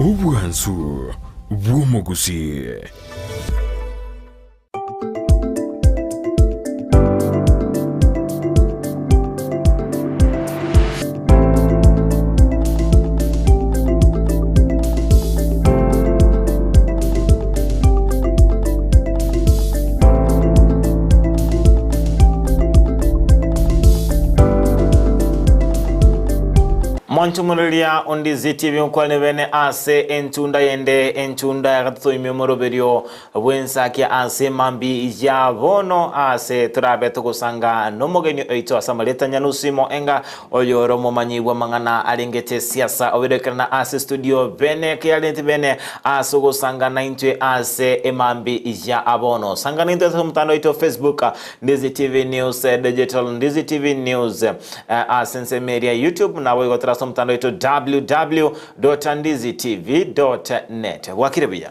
Obwansu bw'omogusii. Monchumururia ondizi TV nkwane bene ase enchunda yende enchunda ya gatato ime omoroberio bw'ensakia ase mambi ya bono ase torabe togosanga nomogeni oito ase amarieta Nyanusi Moenga oyore omomanyi bw'amang'ana arengete siasa oberekerana ase studio bene keyarenti bene ase ogosanga naintwe ase emambi ya bono. Sanga naintwe ase omotandao oito Facebook Ndizi TV News Digital Ndizi TV News ase ensemo eria YouTube naboigo tore ase omotandao oito www.ndizitv.net. Bwakire buya.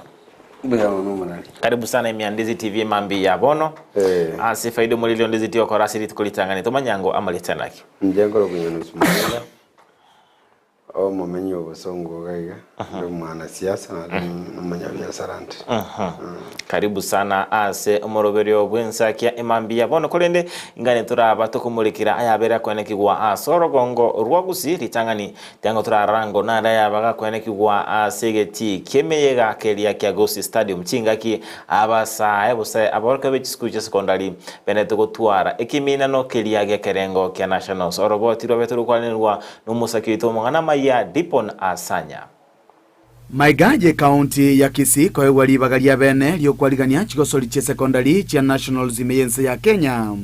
Mbuya mono omorari. Karibu sana ime ya Ndizi TV emambi ya bono. Eh. Ase faida omoriri o Ndizi TV okora ase rituko ritang'ani tomanye ango amarieta naki. Inche nkorokwa Nyanusi Morinda, omomenyi o Bosongo iga iga, ndi omwanasiasa naende omonyabiasara nde. Karibu sana ase omoroberio bw'ensakia emambia ya bono korende ingane toraba tokomorekera ayabere akoenekigwa ase orogongo rwa Gusii ritang'ani Tiango torarora ngo nare ayaba gakwenekigwa ase egetii ki'emeyega keria kia Gusii Stadium chingaki abasae bosae aborokia be chisukuru chia sekondari bendete gotwara ekeminano keria gi'ekerengo kia Nationals. Oroboti rwabete rokwanerwa nomosaki oito omong'ana amaya Dipon Asanya. Maiga y'Ekaunti ya Kisii koegwa ribaga ria bene ri'okwarigania chigosori chi'esekondari chia Nationals ime y'ense ya Kenya.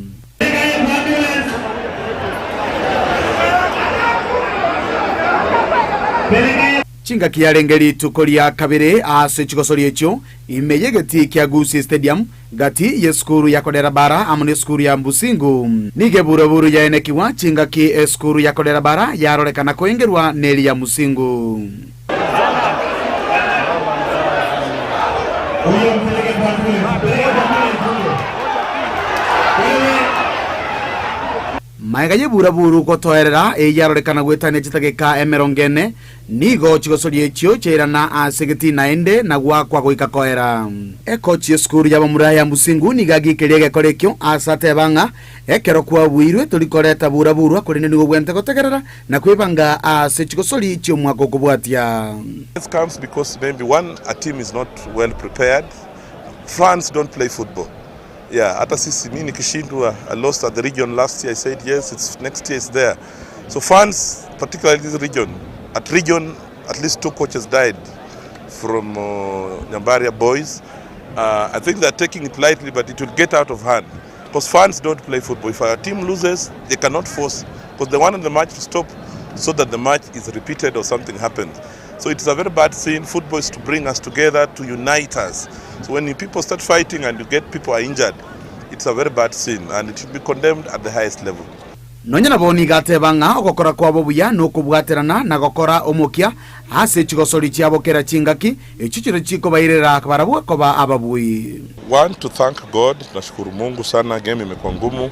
Chingaki yarenge rituko ria kabere ase chigosori echio ime y'egetii kia Gusii Stadium gati y'esukuru ya Kodera Bara amo n'esukuru ya Mbusingu. Nigo eburaburu yaenekigwa chingaki esukuru ya Kodera Bara yarorekana koengerwa neri ya Musingu. Magega y'eburaburu gotoerera eyio yarorekana goetania chidageka emerongo ene, Nigo chigosoria echio chiairana ase egetii naende na goakwa goika koera. Ekochi y'esukuru y'abamura ya Musingu nigo agiikeria egekora ekio ase ateba ng'a ekero kwabuirwe tori koreta bura-burwa korende nigo obwenerete gotegerera na kwebanga ase chigosori chi'omwaka okobwatia. This comes because maybe one a team is not well prepared France don't play football yeah hata sisi mi nikishindwa I lost at the region last year I said yes it's next year it's there so fans particularly this region at region at least two coaches died from uh, Nyambaria boys uh, I think they're taking it lightly but it will get out of hand because fans don't play football if a team loses they cannot force because they wanted the match to stop so that the match is repeated or something happens So it is a very bad scene. Football is to bring us together, to unite us. So when people start fighting and you get people are injured, it's a very bad scene and it should be condemned at the highest level. Nonya nabo nigo ateba ng'a ogokora kwabo buya nokobwaterana na gokora omokia ase chigosori chiabo kera chingaki, echio chirochio chikobairera barabwo koba ababui. Want to thank God, nashukuru Mungu sana, game imekuwa ngumu.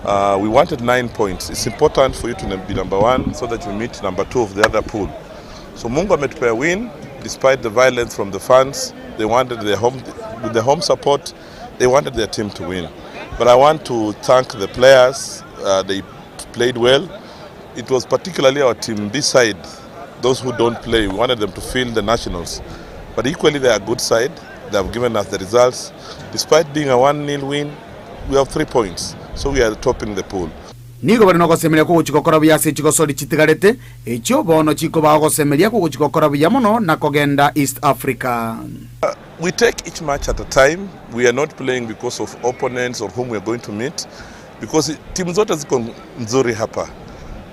Uh, we wanted 9 points. It's important for you to be number one so that you meet number two of the other pool. So Mungu ametupea win despite the violence from the fans. They wanted their home, with the home support, they wanted their team to win. But I want to thank the players. Uh, they played well. It was particularly our team this side, those who don't play, we wanted them to feel the nationals. But equally, they are a good side. They have given us the results. Despite being a 1-0 win, we have three points. So we are topping the pool. Nigo bare nogosemeria kw'ogochia gokora buya ase chigosori chitigarete, echio bono chikobaa ogosemeria kw'ogochia gokora buya mono na kogenda East Africa. We take each match at a time, we are not playing because of opponents or whom we are going to meet because timu zote ziko nzuri hapa.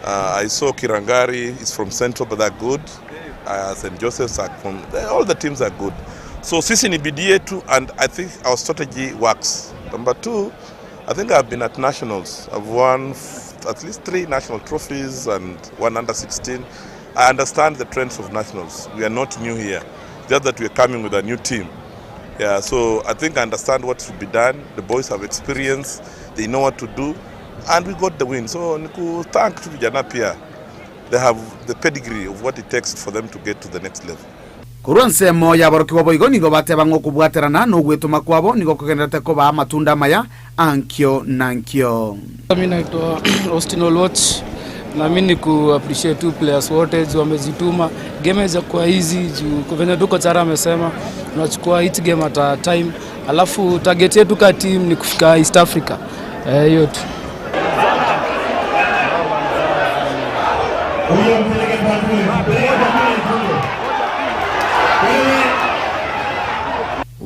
Uh, I saw Kirangari is from Central but they're good. Uh, St. Joseph's are from, all the teams are good. So sisi ni bidii yetu and I think our strategy works. Number two, I think I've been at nationals. I've won at least three national trophies and one under 16. I understand the trends of nationals. We are not new here. Just that we are coming with a new team. Yeah, so I think I understand what should be done. The boys have experience. They know what to do. And we got the win. So niku thank tu vijana pia. They have the pedigree of what it takes for them to get to the next level. Korwa ensemo y'aborokigwa boigo nigo bateba ng'a okobwaterana na ogwetoma kwabo nigo kogendererete kobaa amatunda amaya ankio na ankio. Mi naitwa Austin Oluoch na mi ni ku appreciate tu players wote juu wamejituma. Game haijakuwa easy juu kwa venye tu kocha amesema tunachukua each game at a time, alafu target yetu ka team ni kufika East Africa eh, hiyo tu.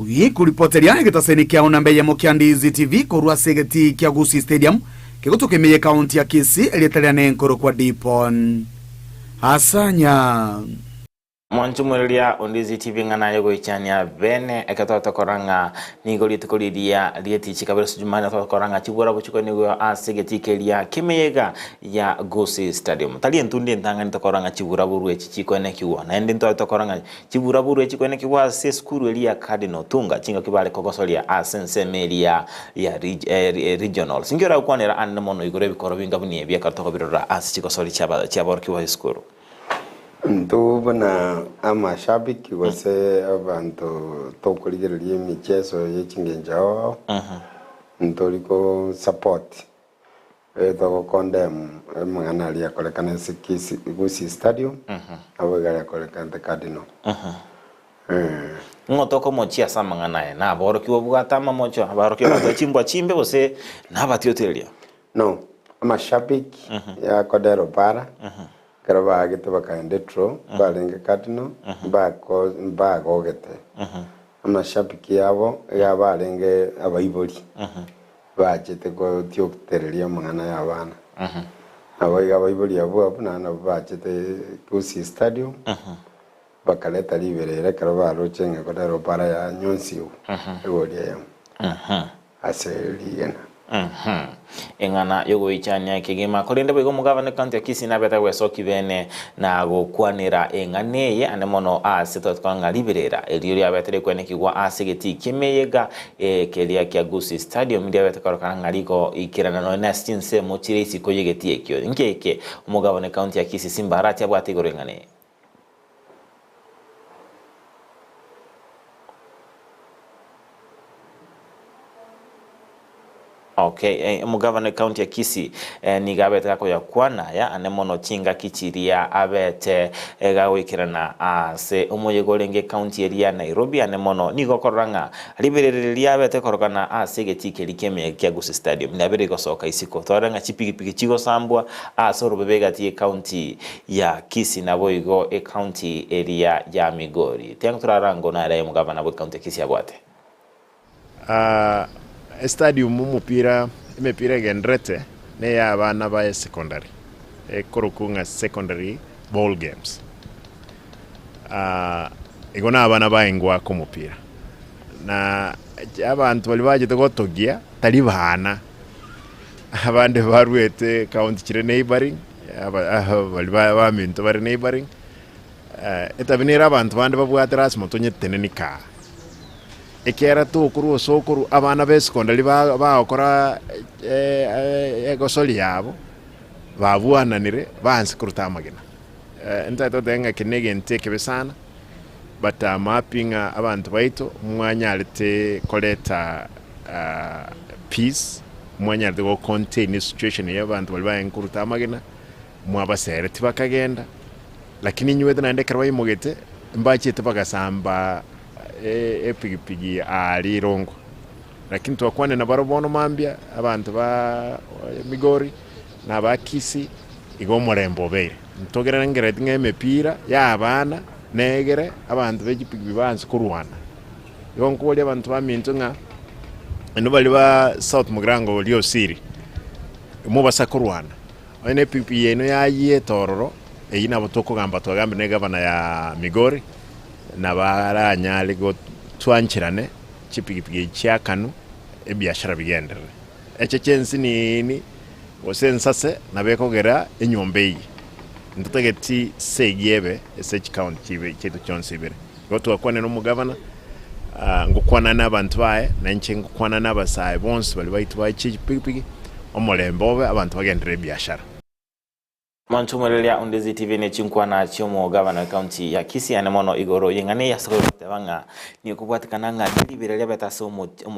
Gikuripoteria egetaseni kia Onamba Eyemo kia Ndizi TV korwa ase egetii kia Gusii Stadium kegotoka ime y'ekaunti ya Kisii erieta riane nkorokwa Dipon Asanya. Mwanchumwereria o Ndizi TV ng'a naye goichania bene ekero twatokora ng'a nigo rituko riria rietichi kabere ase Jumanne twatokora ng'a chibura bochiko nigo ase egetii keria ki'emeyega ya Gusii Stadium. Tari entundi entang'ani tokora ng'a chibura borwe echi chikoenekigwa naende ntware tokora ng'a Chiburaburu echi koenekigwa ase esukuru eria ya Cardinal Otunga chingaki bare kogosoria ase ensemo eria ya Regionals. Inki oragokwanera anene mono igoro ebikoro binga buna ebi ekero tokobirora ase chigosori chiaborokigwa b'esukuru? Intwe buna amashabiki gose abanto tokorigereria emicheso ye chingencho ao ao, ntori ko support Togokondem amang'ana aria akorekana ase Kisii Gusii Stadium, nabo iga akorekanete Cardinal. Ng'o tokomochia ase amang'ana aya? Naborokigwa obwate amamocho, aborokigwa batoe chimbwa chimbe, gose nabatiotereria? No, amashabiki ya Kodero Bara, ekero baagete bakaenda etro, barenge Cardinal, mbako mbagogete. Amashabiki abo iga barenge abaibori. Bachete gotiotereria amang'ana y'abana. Naboigo abaibori abwo abwo naende nabwo bachete Gusii Stadium, bakareta riberera ekero baroche ng'a korero para ya nyonsiwu egori eyemo ase rigena. Eng'ana y'ogoichania kegima. Korende boigo omogabane County ya Kisii nabete gwesokia bene na gokwanera eng'ana eye ande mono ase totokora ng'a riberera erio riabete rikwenekigwa ase egetii ki'emeyega Keria kia Gusii Stadium riabete korokana ng'a rigoikerana nonya nase chinsemo chire isiko y'egetii ekio. Inki eke omogabane County ya Kisii Simba Arati abwate igoro eng'ana eye? Okay, eh, omogavana ekaunti ya Kisii eh, nigo abete gakoyakwana aya ane mono chingaki chiria abete eh, gagoikerana ase omoyega orenge ekaunti eria ya Nairobi ane mono nigo okorora ng'a riberera riria abete korokana ase egetii keria ki'emeyega kia Gusii Stadium nabere rigosoka isiko twarora ng'a chipigipigi chigosambwa ase orobebe egati y'ekaunti ya Kisii naboigo ekaunti eria ya Migori. Tiang'o torarango nare aye omogavana bw'ekaunti ya Kisii abwate. Estadium omopira emepira egenderete neya abana ba esecondary ekorokwa ng'a secondary ball games. Igo na abana baye ngoaka omopira na abanto baria bachete gotogia tari bana, abande barwete county chire neighbouring baria baminto bare neighbouring. Etabi nere abanto bande babwate lasima tonyeteneni kaa. Ekiagera tokorwa ase okorwa abana b'esekondari bagokora egosori yabo, babwananire baanse koruta amagena. Ntagete goteba ng'a eke negento ekebe sana, but am happy ng'a abanto baito mwanyarete koreta peace, mwanyarete go contain esituation eye abanto baria barenge koruta amagena, mwabaseretie bakagenda. Lakini inywete naende ekero baimogete, mbachete bagasamba epigipigi aa rirongo. Lakini twakwane nabarabwo bono mambia, abanto ba Migori na aba Kisii, igo omorembe obeire. Ntogerengereti ng'a emepira y'abana negere abanto be chipigipigi baanse korwana. Igo nkoboria abanto baminto ng'a inwe baria ba South Mugirango oria Osiri, mobasa korwana. Onye ne epigipigi yaino yayiete ororo, eyio nabo tokogamba twagambire na egavana ya Migori, nabo aranyare gotwancherane chipigipigi echi chiakanwe, ebiashara bigenderere. Eche chi'ensinini gose ensase nabo ekogera enyomba eyie. Ntotageti segi ebe ase chikaunti chibe chiaito chionsi ibere. Igo twakwanire nomogavana, ngokwana nabanto baye, na inche ngokwana nabasae bonsi baria baito bae chipigipigi, omorembe obe, abanto bagenderere ebiashara. Monto omoreria Ondezi TV ne chinkwana chi'omogabana w'ecounty ya Kisii ane mono igoro y'eng'ana eye ase goteba ng'a nigo kobwatekana ng'a neribera riabete ase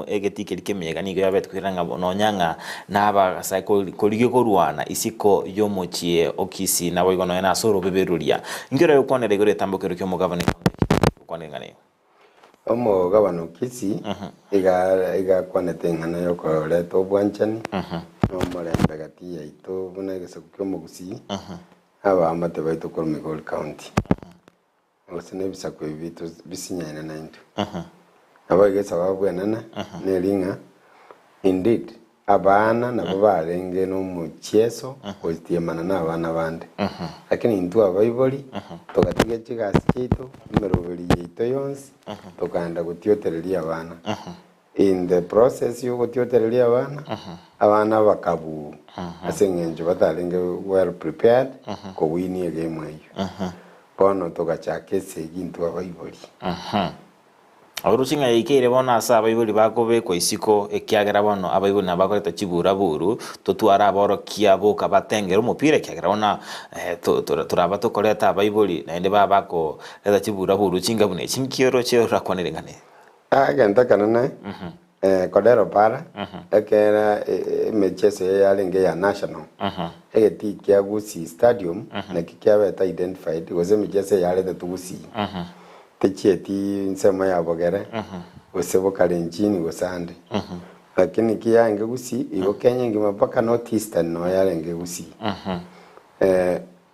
egetii keria ki'emeyega nigo yabete koirana ng'a nonya ng'a nabagasae korigia korwana isiko y'omochie o Kisii naboigo nonya nase orobebe roria. Inki oragokwanera igoro y'etambokero ki'omogabana w'ecounty ya Kisii gokwana eng'ana eye? Omogabana o Kisii iga iga akwanete eng'ana y'okoreta obwanchani na omorembe gati yaito buna egesaku ki'omogusii na abaamate baito korwa Migori County, gose na ebisaku ebi bito bisinyaine naintwe. Nabo iga esababu enene neri ng'a indeed Abana nabo barenge nomochieso gotiemana nabana bande, lakini intwe abaibori togatiga chigasi chiaito, emeroberi yaito yonsi, tokaenda gotiotereria abana. In the process yogotiotereria abana, abana bakabuu ase eng'encho batarenge well prepared kowinia egame eyio. Bono togachaka esegi intwe abaibori. Oroche ng'a yaikeire bono ase abaibori bakobekwa isiko, ekiagera bono abaibori nabo bakoreta chiburaburu, totware aborokia boka batengere omopira, ekiagera bono toraba tokoreta abaibori naende baba bakoreta chiburaburu chinga buna echi, nki oroche orakwanere ng'a ne? Egento ekenene Kodero para, ekera emechieso eye yarenge ya national, egetii kia Gusii Stadium nakio kiabete identified gose emechieso eye yaretetwe Gusii. Techieti ensemo ya Bogere, gose Bokalenjin gose ande. Lakini ki yarenge Gusii, igo Kenya engima mpaka North Eastern noo yarenge Gusii.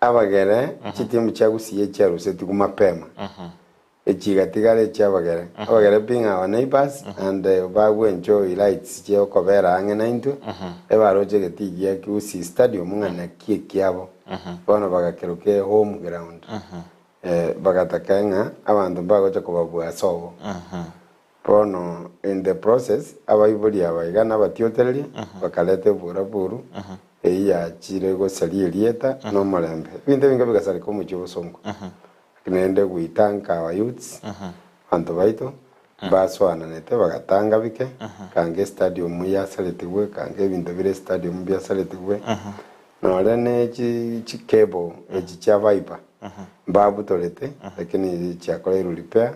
Abagere chitimu chia Gusii echiarusetigwe mapema. Echigatigara echi'abagere. Abagere being our neighbours and bagwe enjoy rights chi'okobera ang'e naintwe, ebaroche egetii gia Gusii Stadium ng'a naki ekiabo, bono bagakeroka ehome ground. Bagataka ng'a abanto mbagocha kobabua ase obo. Bono in the process, abaibori aba iga nabatiotereria, bakareta eburaburu, eyio yachire gosaria erieta na omorembe. Ebinto ebinge bigasareka omochie obosongo. Naende goita nka our youths, abanto baito, mbasoananete bagatanga bike, kange estadium yasaretigwe, kange ebinto bire estadium biasaretigwe, nore ne chi chicable echi chia viper, mbabutorete, lakini chiakoreirwe repair,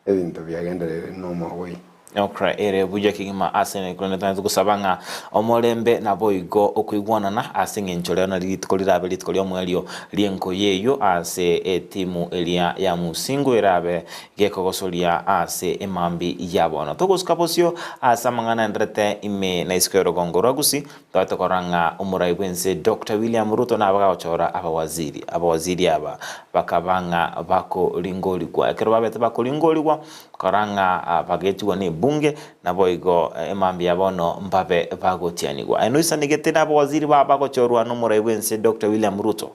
Ebinto biagenderere nomogoi. Okra ere buya kegima ase korende tonyare gosaba ng'a omorembe naboigo okoigwanana ase eng'encho rero nari rituko rirabe rituko ri'omoerio ri'enkoyo eyio ase etimu eria ya Musingu erabe gekogosoria ase emambi ya bono. Togosuka bosio ase amang'ana aenderete ime na isiko y'orogongo rwa Gusii tobe tokorora ng'a omorai bw'ense Doctor William Ruto nabe gagochora abawaziri. Abawaziri aba bakaba ng'a bakoringorigwa. Ekero babete bakoringorigwa, kora ng'a bagetigwa nebunge, naboigo emambia bono mbabe bagotianigwa. Aye noisanegete nabawaziri ba bagochorwa nomorai bw'ense Doctor William Ruto?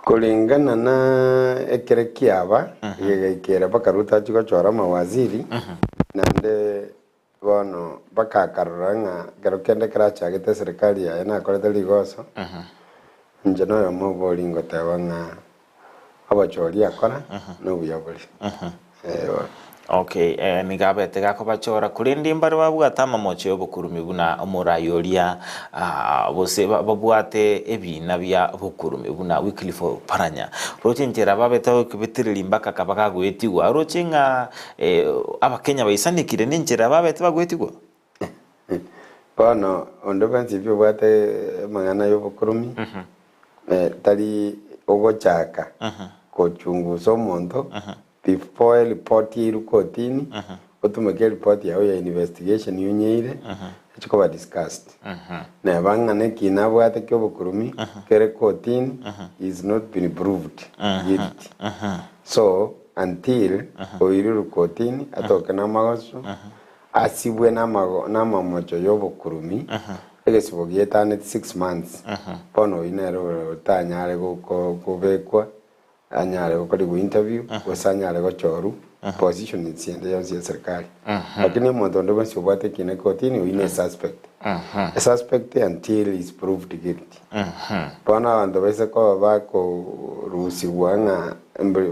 Korengana na ekere kiaba, gegaikera mpaka Ruto achie gochora amawaziri, naende Bono bakakarora ng'a ekero kende kerachagete eserekari yaye nakorete rigoso, inche noyomo obo ringoteba ng'a obochori akora nobuya bore. Eh, bono. Okay, eh, nigo abete gakobachora, korende mbare babwate amamocho y'obokurumi buna omorai oria ah, gose babwate ebiina bia bokurumi buna Wycliffe Oparanya. Roche enchera babete bagokebetereria mpaka akaba gagoetigwa, roche ng'a Abakenya baisanekire nenchera babete bagoetigwa? Bono onde bwensi pi obwate amang'ana y'obokurumi, tari ogochaka kochungusa omonto before eripoti eirwe kotini, otumeke eripoti yago ya investigation onyeire, echi koba discussed. Neba ng'a nekina abwate kia obokurumi kere kotini is not been proved guilty. So until oirirwe kotini atoke namagoso, asibwe namamocho y'obokurumi, egesibo gietaneti 6 months, bono oyio nere otanyare kobekwa anyare gokorigwa interview gose anyare gochorwa position ende yonsi ya serikali. Lakini omonto onde bwensi obwate ekina kotini oyio ne suspect. A suspect until is proved guilty. Bono abanto baise koba bakorusigwa ng'a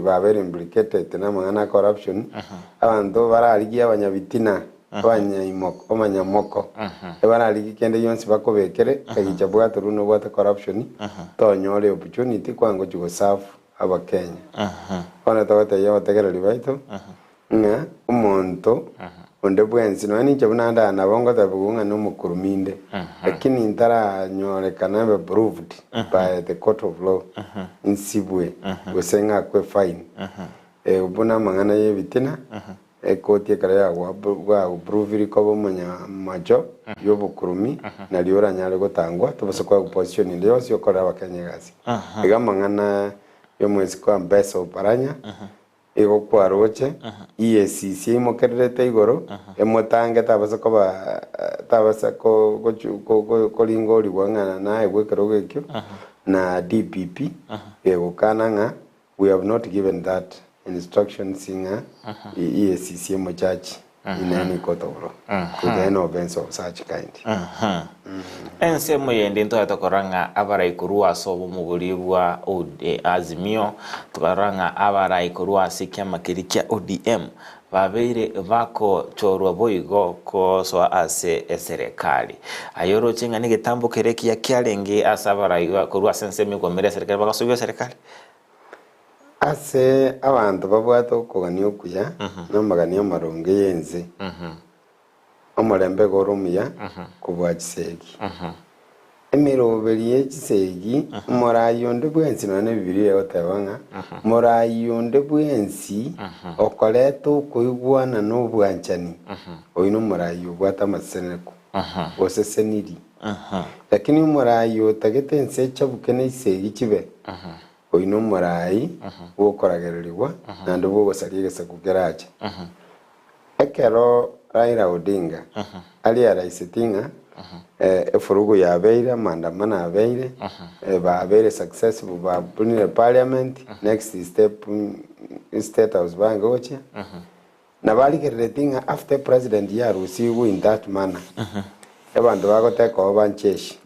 babeire implicated namang'ana a corruption, abanto bararigie abanyabitina. abanyaimoko abanyamoko, ebararigie kende gionsi bakobekere, egicha bwate runa obwate corruption, tonyore opportunity kwangochia goserve abakenya. Bono togotebia abategereri baito, ng'a omonto onde bwensi, nonya ninche buna ndaa nabo ngotebiwa ng'a nomokurumi inde, lakini ntaranyorekana mbe proved by the court of law, nsibwe gose ng'akwe fine, buna amang'ana y'ebitina, ekoti ekero yagwa koba omonyamacho y'obokurumi, nario oranyare gotangwa, tobasa koa position ende yonsi yokorera abakenya egasi. Iga amang'ana y'omwesiko Ambesa Oparanya, Igo kwaroche, EACC eimokererete igoro, emotange tabasa koba tabasa gochu koringorigwa ng'a naegwe ekerogo ekio, na DPP egokana ng'a we have not given that instructions ng'a EACC emochachi in any court of law with any offence of such kind. Ensemo yende ntware tokora ng'a abarai korwa ase obomobori bwa Azimio, twarora ng'a abarai korwa ase ekiama keria kia ODM babeire bakochorwa boigo kosoa ase eserekari. Aye oroche ng'a negetambo keria ekiya kiarenge ase abarai korwa ase ensemo ekwamera eserekari bagasoigwa eserekari? Ase abanto babwate okogania okuya na amaganio amaronge y'ense, omorembe iga ore omuya kobua chisegi. Emeroberi ye chisegi, omoraai onde bwensi nonya na Ebibilia egoteba ng'a moraai onde bwensi okoreta okoigwana na obwanchani, oyio nomoraai obwate amaseseneko, oseseniri. Lakini omoraai otagete ense echabuke na chisegi chibe, Oyio nomoraai bw'okoragererigwa naende bw'ogosaria egesaku kerache. Ekero Raila Odinga aria araiseti ng'a efurugu yabeire, amaandamano abeire, babeire successful babunire parliament, next step state house bange gochia, nabo arigerereti ng'a after president yarusigwe in that manner, abanto bagoteka oba ncheshi.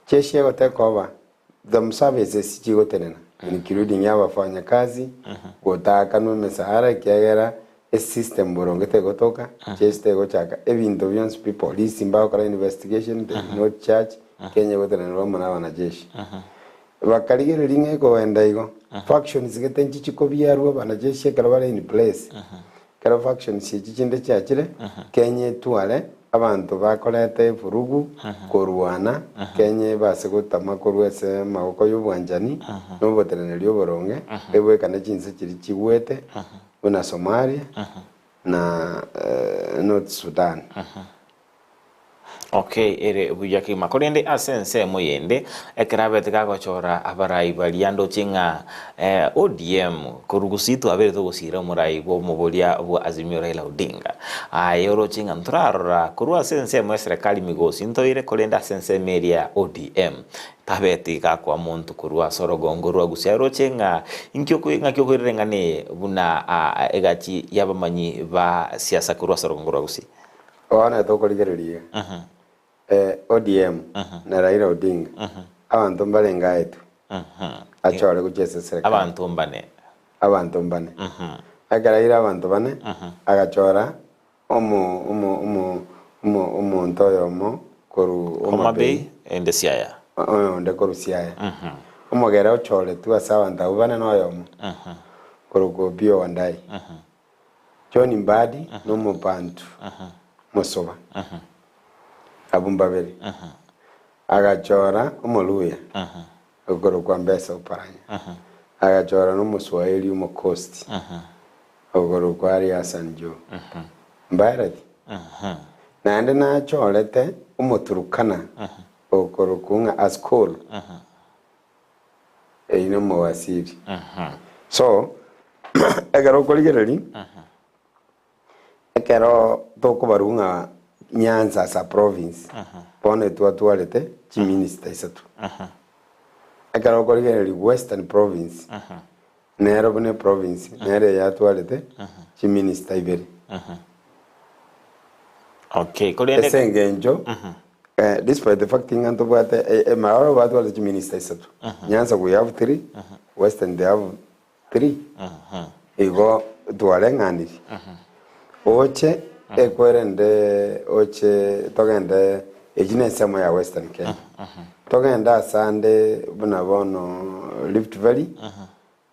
Cheshi egoteka oba Them services chigotenena including abafanyakazi, gotaakanwa emesahara ekiagera esystem boronge tegotoka, church tegochaka, ebinto bionsi pi police mbagokora investigation, they will not charge, Kenya egotenenerwa amo na abanajeshi. Bakarigereria ng'a ekogenda igo, factions gete nchichi kobiarwa abanajeshi ekero bare in place, Ekero factions echi chinde chiachire, Kenya etware abanto bakoreta evurugu, korwana, Kenya ebase gotama korwa ase amaboko y'obwanchani na oboteneneri oboronge, ebwekane chinse chiria chigwete buna Somalia na North Sudan. Okay, ere buya kegima. Korende ase ensemo yende, ekero abete gagochora abarai baria ndoche ng'a eh, ODM korwa gusii twabeire togosiira omorai bw'omoboria bwa Azimio Raila Odinga. Aye oroche ng'a ntorarora korwa ase ensemo y'eserekari migosi ntoire korende ase ensemo eria ya ODM tabeti gakoa monto korwa ase orogongo rwa Gusii. Aye oroche ng'a inki okoi ng'aki okoirera eng'ana eye buna ah egachi y'abamanyi ba siasa korwa ase orogongo rwa Gusii? Bono tokorigereria iga, ODM na Raila Odinga, abanto mbarenge aetwe achore gochia ase eserekari. Abanto mbane. Abanto mbane. Ekero aire abanto bane, agachora omo omo omo omo omonto oyomo korwa Homa Bay ende Siaya. Oyonde korwa Siaya. Omogere ochoretwe ase abanto abwo bane noyomo, korokwa Opiyo Wandayi. John Mbadi nomobantu mosoba, abwo mbabere, agachora Omoluya okorokwa Mbesa Oparanya, agachora nomoswahili Omokosti okorokwa Ali Hassan Joho. Mbaereti? Naende nachorete Omoturukana okorokwa ng'a Askol, Eyio nomowasiri. So, ekero okorigereria, ekero tokobarwa ng'a Nyanza as a province, bono etwatwarete chiminister isato. Ekero okorigereria Western province, nero buna eprovince, nere eyatwarete chiminister ibere. Okay, korende Ase engencho despite the fact ng'a ntobwate aba batware chiminister isato, Nyanza we have three, Western they have three, igo twareng'anirie. Oche. Ekwerende oche togende echi ne ensemo ya Western Kenya. Togende asande buna bono Rift Valley,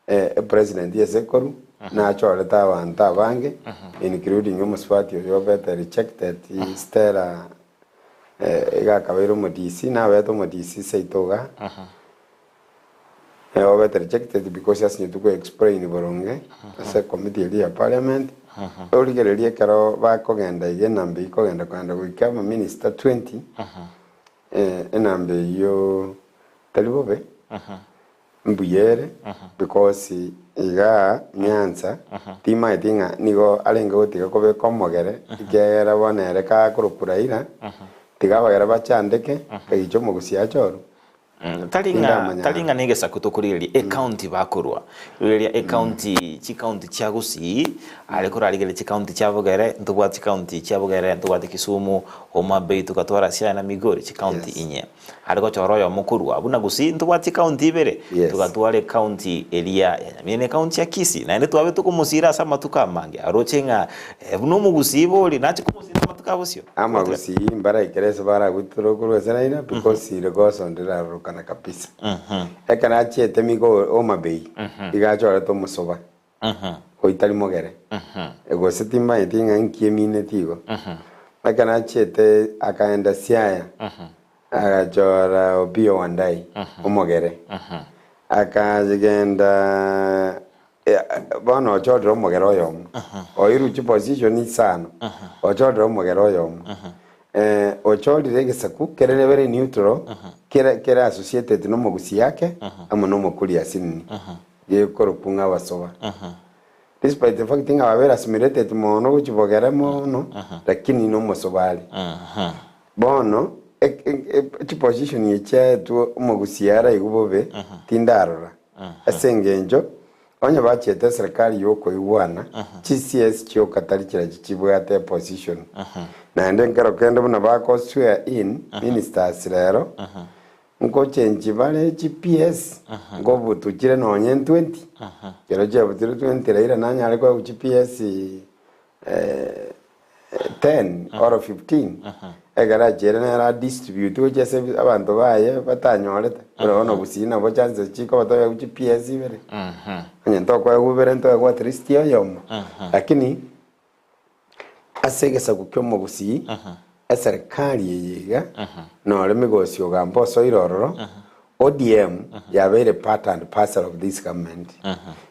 epresident ase ekoru nachorete abanto abange including omosubati oyo obete rejected Stella iga akabeire omo DC nabete omo DC seito igaa. Obete rejected because asinyetwe ko explain boronge ase ecommittee eria ya parliament, origererie ekero bakogenda iga enamba eyio kogenda kogenda goika amaminister 20, enamba eyio tari bobe, mbuya ere because igaa Nyanza timaeti ng'a nigo arenge gotiga kobeka omogere ekiagera bono ere kakorokwa Raila, tiga abagere bachandeke, kagicha omogusia achorwe. Tari ng'a tari ng'a negesaku tokorigereria ecounty bakorwa. Rigereria ecounty chicounty chia Gusii, are korarigereria chicounty chia Bogere, ntobwate chicounty chia Bogere, ntobwate Kisumu, Homa Bay, togatwara Siaya na Migori, chicounty inye. Are gochora oyomo korwa buna Gusii ntobwate chicounty ibere, togatwara ecounty eria ya Nyamira na ecounty ya Kisii. Naende twabe tokomosira ase amatuko amange, aroche ng'a buna omogusii bori, nache komosira amatuko abosio. Amagusii mbaraikere ase baragwitore korwa ase Raila because rigoso ndirarorokana kabisa. Ekero achiete migo Homa Bay iga achorete omosoba oitari mogere gose timanyeti ng'a nki emineti igo. Ekero achiete akaenda Siaya agachora Opiyo Wandayi omogere akagenda Bono ochorire omogera oyomo, oirwe chiposition isano, ochorire omogera oyomo, ochorire egesaku kere very neutral, kere kere associated na omogusii ake, amo na omokuria asinini, gekorokwa ng'a abasoba. Despite the fact ng'a babere assimilated mono gochia bogere mono, lakini na omosoba are. Bono, chiposition echi chiaetwe omogusii araigwe bobe, tindarora. Ase engencho, onye bachiete eserekari y'okoigwana, chi CS chioka tari chirachi chibwate eposition. Naende nkero kende buna bako swear in ministers rero, nkochenchi bare chi PS, nkobutu chire nonye 20, kero chiabutire 20 Raila nanyare koegwa chi PS 10 or 15, ekero achiire nere adistribute gochia ase abanto baye batanyorete, buna bono gusii nabo chances chikoba toegwe chi PS ibere, onye ntokoegwa ibere ntoegwe at least oyomo, lakini ase egesaku kia omogusii, eserekari eye iga, nore migosi ogamba osoire ororo, ODM yabeire part and parcel of this government.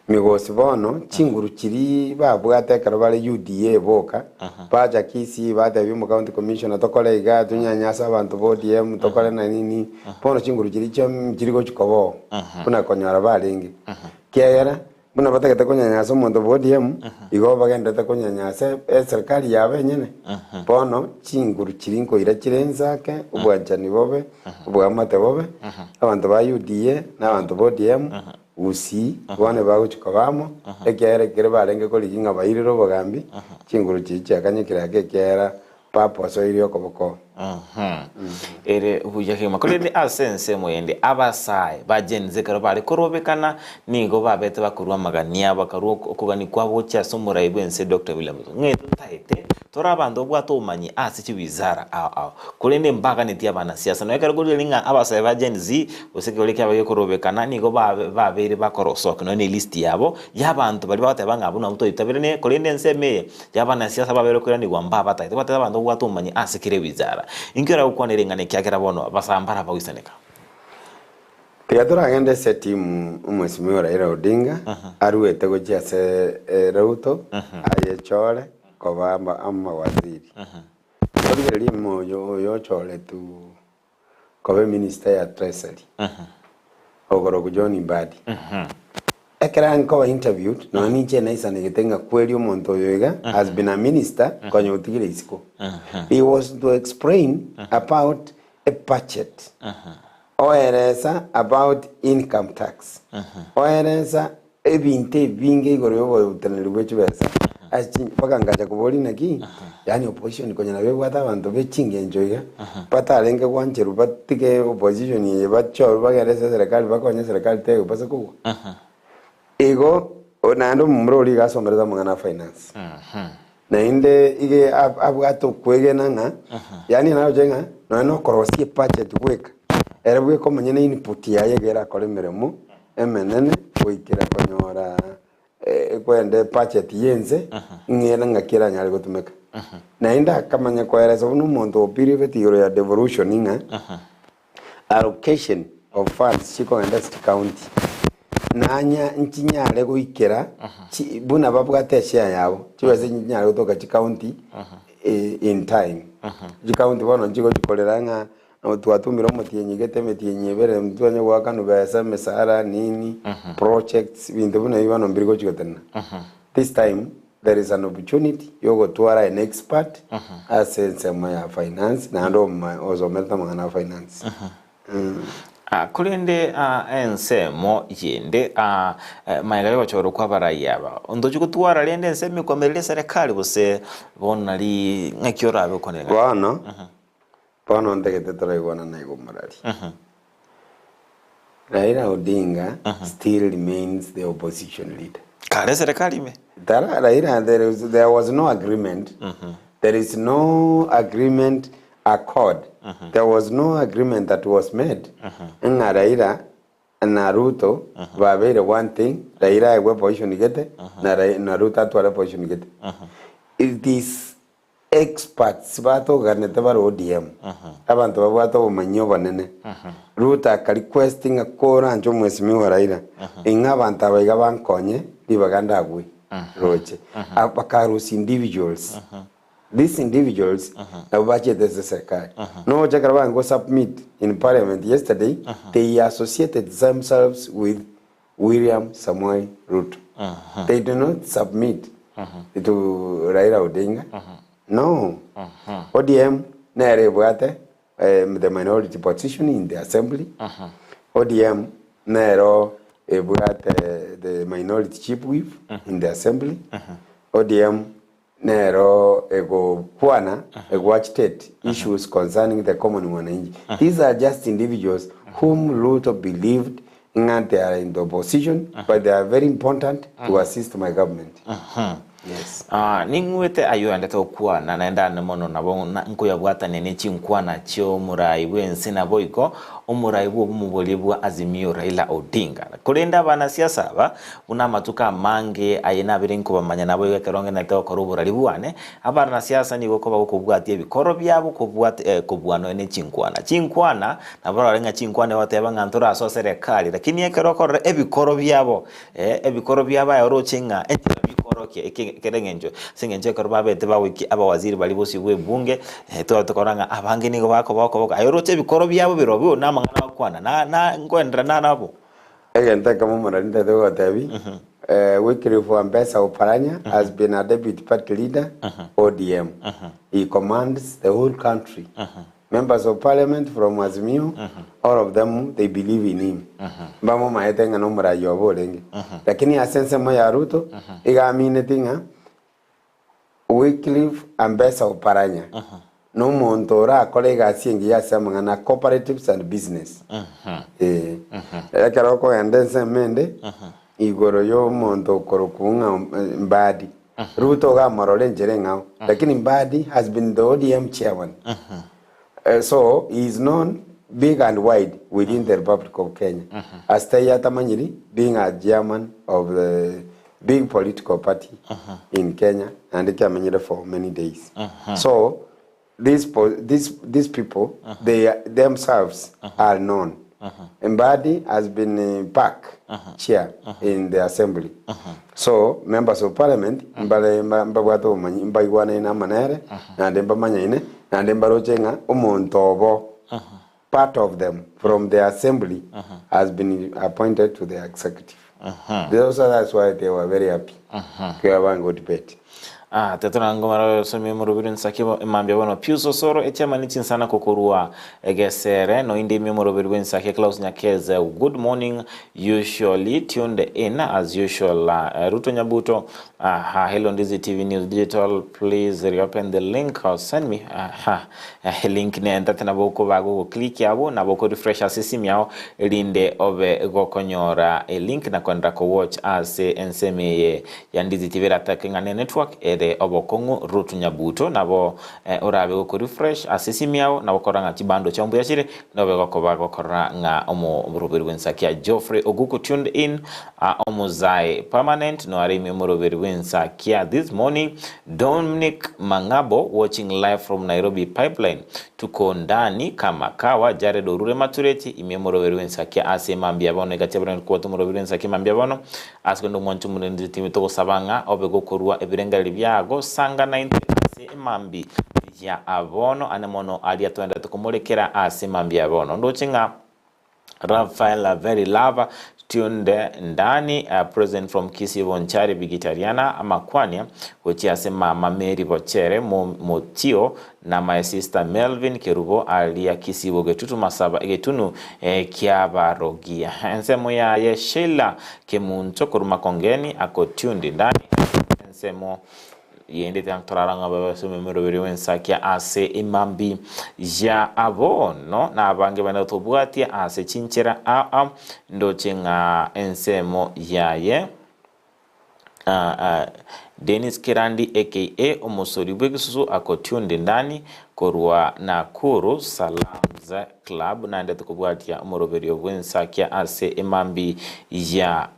Migosi bono chinguru chiria babwate ekero bare UDA boka, bacha Kisii batebia omo county commissioner tokore iga tonyanyase abanto ba ODM tokore na nini, bono chinguru chiria chia nchiri gochi koba oo buna konyora barenge. Kiagera Buna batagete konyanyasa omonto bw'ODM, igo bagenderete konyanyasa eserikari yabo enyene. Bono chinguru chiria nkoira chire inse ake, obwanchani bobe, oboamate bobe, abanto ba UDA na abanto ba ODM, Gusii, bono bagochia koba amo, ekiagera ekero barenge korigia ng'a bairire obogambi, chinguru chiria chiakanyekire ake ekiagera Papa osoirie okoboko. Ere buya kegima. Korende ase ensemo ende, abasae ba Gen Z ekero bare korobekana, nigo babete bakorua amagania, bakarua okogania kwabo gochia ase omorai bw'ense Doctor William Ruto. Ng'a intwe totaete, tore abanto babwate obomanyi ase chiwizara ao ao, korende mbaganetie abanasiasa. Nonya ekero korigereria ng'a abasae ba Gen Z, gose ekegori kiabo gekorobekana, nigo babeire bakorosokia nonya ne elist yabo, y'abanto baria bagoteba ng'a abwo nabwo toitaberanie, korende ensemo eye Y'abanasiasa babeire koiranigwa mbabatagete batebe abanto babwate obomanyi ase kera ewizara. Inki oragokwanere ing'ana ekiagera bono basambara bagoisaneka? Tiga toragende ase etimu Omwesimigwa Raila Odinga aruete gochia ase Ruto ayechore koba amawaziri. Origererie omoyo oyo ochoretwe koba eminister ya treasury okorokwa John Mbadi. Ekero nkoba interviewed nonya ninche naisanegete ng'a kweri omonto oyo iga has been a minister konya otigire isiko. He was to explain about a budget, oeresa about income tax, oeresa Ebinto ebinge igoro y'oboteneneri bwe chibesa ase chi mpaka ngacha koboria naki, yaani opposition konya nabo ebwate abanto be chingencho iga, batarenge gwancherwa batige opposition eye bachorwe bagende ase eserekari bakonye eserekari tegopasa kogwa. Igo naende omomura oria iga asomerete amang'ana a finance. Naende ige abwate okwegena ng'a yaani naroche ng'a nonya na okorosia ebudget bweka, ere bweka omonyene input yaye iga erakore emeremo emenene goikera konyora kwenda ebudget ya ense ng'a ng'aki eranyare gotumeka. Naende akamanya koeresa buna omonto opiribeti igoro ya devolution ng'a allocation of funds chikogenda ase chicounty nanya nchinyare goikera chi buna babwate eshare yabo chibesa nchinyare gotoka chicounty in time. Chicounty bono nchigochikorera ng'a twatumire omotienyi gete emetienyi ebere ntwanye goakanwa besa emesara nini projects binto buna ebi bono mbiri gochi gotenena. This time there is an opportunity yogotwara an expert ase ensemo ya finance naende osomerete amang'ana a finance. Ah, korende ah, ensemo yende ah, eh, magega y'ogochorwa kw'abarai aba, ntochi gotwara rende ensemo ekoamerera eserekari gose bono nari ng'aki orabe okonera? Bono, bono ntagete toraigwana na igo morari. Raila Odinga still remains the opposition leader. Kare eserekari ime. Tara, Raila, there, is, there was no agreement. There is no agreement accord. There was no agreement that was made. Ng'a Raila na Ruto babeire one thing, Raila aegwe position gete, na, Rai- na Ruto atware position gete. It is Experts batoganete bare ODM, abanto babwate obomanyi obonene. Ruto aka request ng'a koranche omwesimigwa Raila, ing'a abanto aba iga bankonye ribaga ndagwe roche. Bakarusia individuals. These individuals nabo bachete ase serikali. Nogocha ekero baange go submit in parliament yesterday, they associated themselves with William Samoei Ruto. They do not submit to Raila Odinga. No. ODM nere ebwate the minority position in the assembly. ODM nero ebwate the minority chief whip in the assembly. ODM nero egokwana egoagitate issues concerning the common mwananchi. These are just individuals whom Ruto believed ng'a they are in the opposition but they are very important to assist my government. Yes. Ah, ning'wete ayio aendete gokwana, naende ane mono nabo na- nkoyabwatania ne chinkwana chi'omorai bw'ense naboigo omorai bw'obomo boria bwa Azimio Raila Odinga. Korende abanasiasa aba Buna amatuko amange aye nabere nkobamanya naboigo ekero ngendererete gokora oborari bwane, abanasiasa nigo koba gokobwatia ebikoro biabo kobwat kobua nonya ne chinkwana. Chinkwana, nabo orore ng'a chinkwana egoteba ng'a ntorasoe serekari, lakini ekero okorora ebikoro biabo ebikoro biabo aye oroche ng'a enchera bikorokia eke kere eng'encho, ase eng'encho ekero babete bagoikia abawaziri baria bosio bwa ebunge, twaba tokorora ng'a abange nigo bakoba okoboko, aye oroche ebikoro biabo birobio na amang'ana bagokwana na na nkoenderera narabwo. Egento ekemo omorari ntagete gogotebi, Wycliffe Wambesa Oparanya has been a deputy party leader ODM. He commands the whole country. Members of parliament from Azimio, all of them they believe in him. Mbamomaete ng'a nomorai obo orenge. Lakini ase ensemo ya Ruto, iga amineti ng'a Wycliffe Ambesa Oparanya nomonto orakore egasi engiya ase amang'ana a cooperatives and business. Ee. Ekero okogenda ensemo ende igoro yomonto okorokwa ng'a Mbadi, Ruto iga amorore enchera eng'ao, lakini Mbadi has been the ODM chairman. So he is known big and wide within the Republic of Kenya. Ase taiyo atamanyiri being a chairman of the big political party in Kenya naende kiamenyire for many days. So these, po- these, these people they themselves are known. Mbadi has been PAC chair in the assembly. So members of parliament mbare mbabwate obomanyi mbaigwanaine amo nere naende mbamanyaine naende mbaroche ng'a omonto obo part of them from the assembly has been appointed to the executive. So that's why they were very happy. Kibabange debate. Ah, tetorangomara osomie omorobiri nsake bo emambia bono Pius Osoro echairman chinsana kokorwa egesere noinde ime omorobiri bw'ensake Klaus Nyakeze good morning usually tuned in as usual uh, Ruto Nyabuto aha hello Ndizi TV News Digital please reopen the link or send me aha eh, link nentate nabo okoba gogoclick abo nabo okorefresh ase esimu yao erinde obe gokonyora elink na koendera kowatch ase ensemo eye ya Ndizi TV eratake ng'a ne network ere. ere obokong'u Ruth Nyabuto nabo orabe gokorefresh ase esimi yao na gokora ng'a chibando chiao mbuya chire nobe gokoba gokora ng'a omoroberi bw'ensakia Geoffrey Oguku tuned in Omozae permanent noare ime omoroberi bw'ensakia this morning Dominic Mang'abo watching live from Nairobi Pipeline tuko ndani kama kawa Jared orure matureti ime omoroberi bw'ensakia ase mambia bono egati abarenge kobwata omoroberi bw'ensakia mambia bono Ase kende omwancho omonene timi togosaba ng'a obe gokorua ebirengererio biago, sanga naintwe ase emambi ya bono, ane mono aria toenderete komorekera ase emambi ya bono. Ndoche ng'a Rafaela Very Love tuned ndani present from Kisii Bonchari Bigitariana amakwania gochia ase mama Mary Bochere Motio Na my sister Melvin Kerubo aria Kisii Bogetutu Masaba egetunu kiabarogia. Ensemo yaye Sheila Kemunto korwa Makongeni ako tuned ndani ensemo yende torara ng'a babe ase omoroberi bw'ensakia ase emambi ya bono na abange bane tobwatia ase chinchera ao ndoche ng'a ensemo yaye Dennis Kerandi aka Omosori bw'egisusu ako tuned ndani korwa Nakuru Salams Club naende tokobwatia omoroberio bw'ensakia ase emambi ya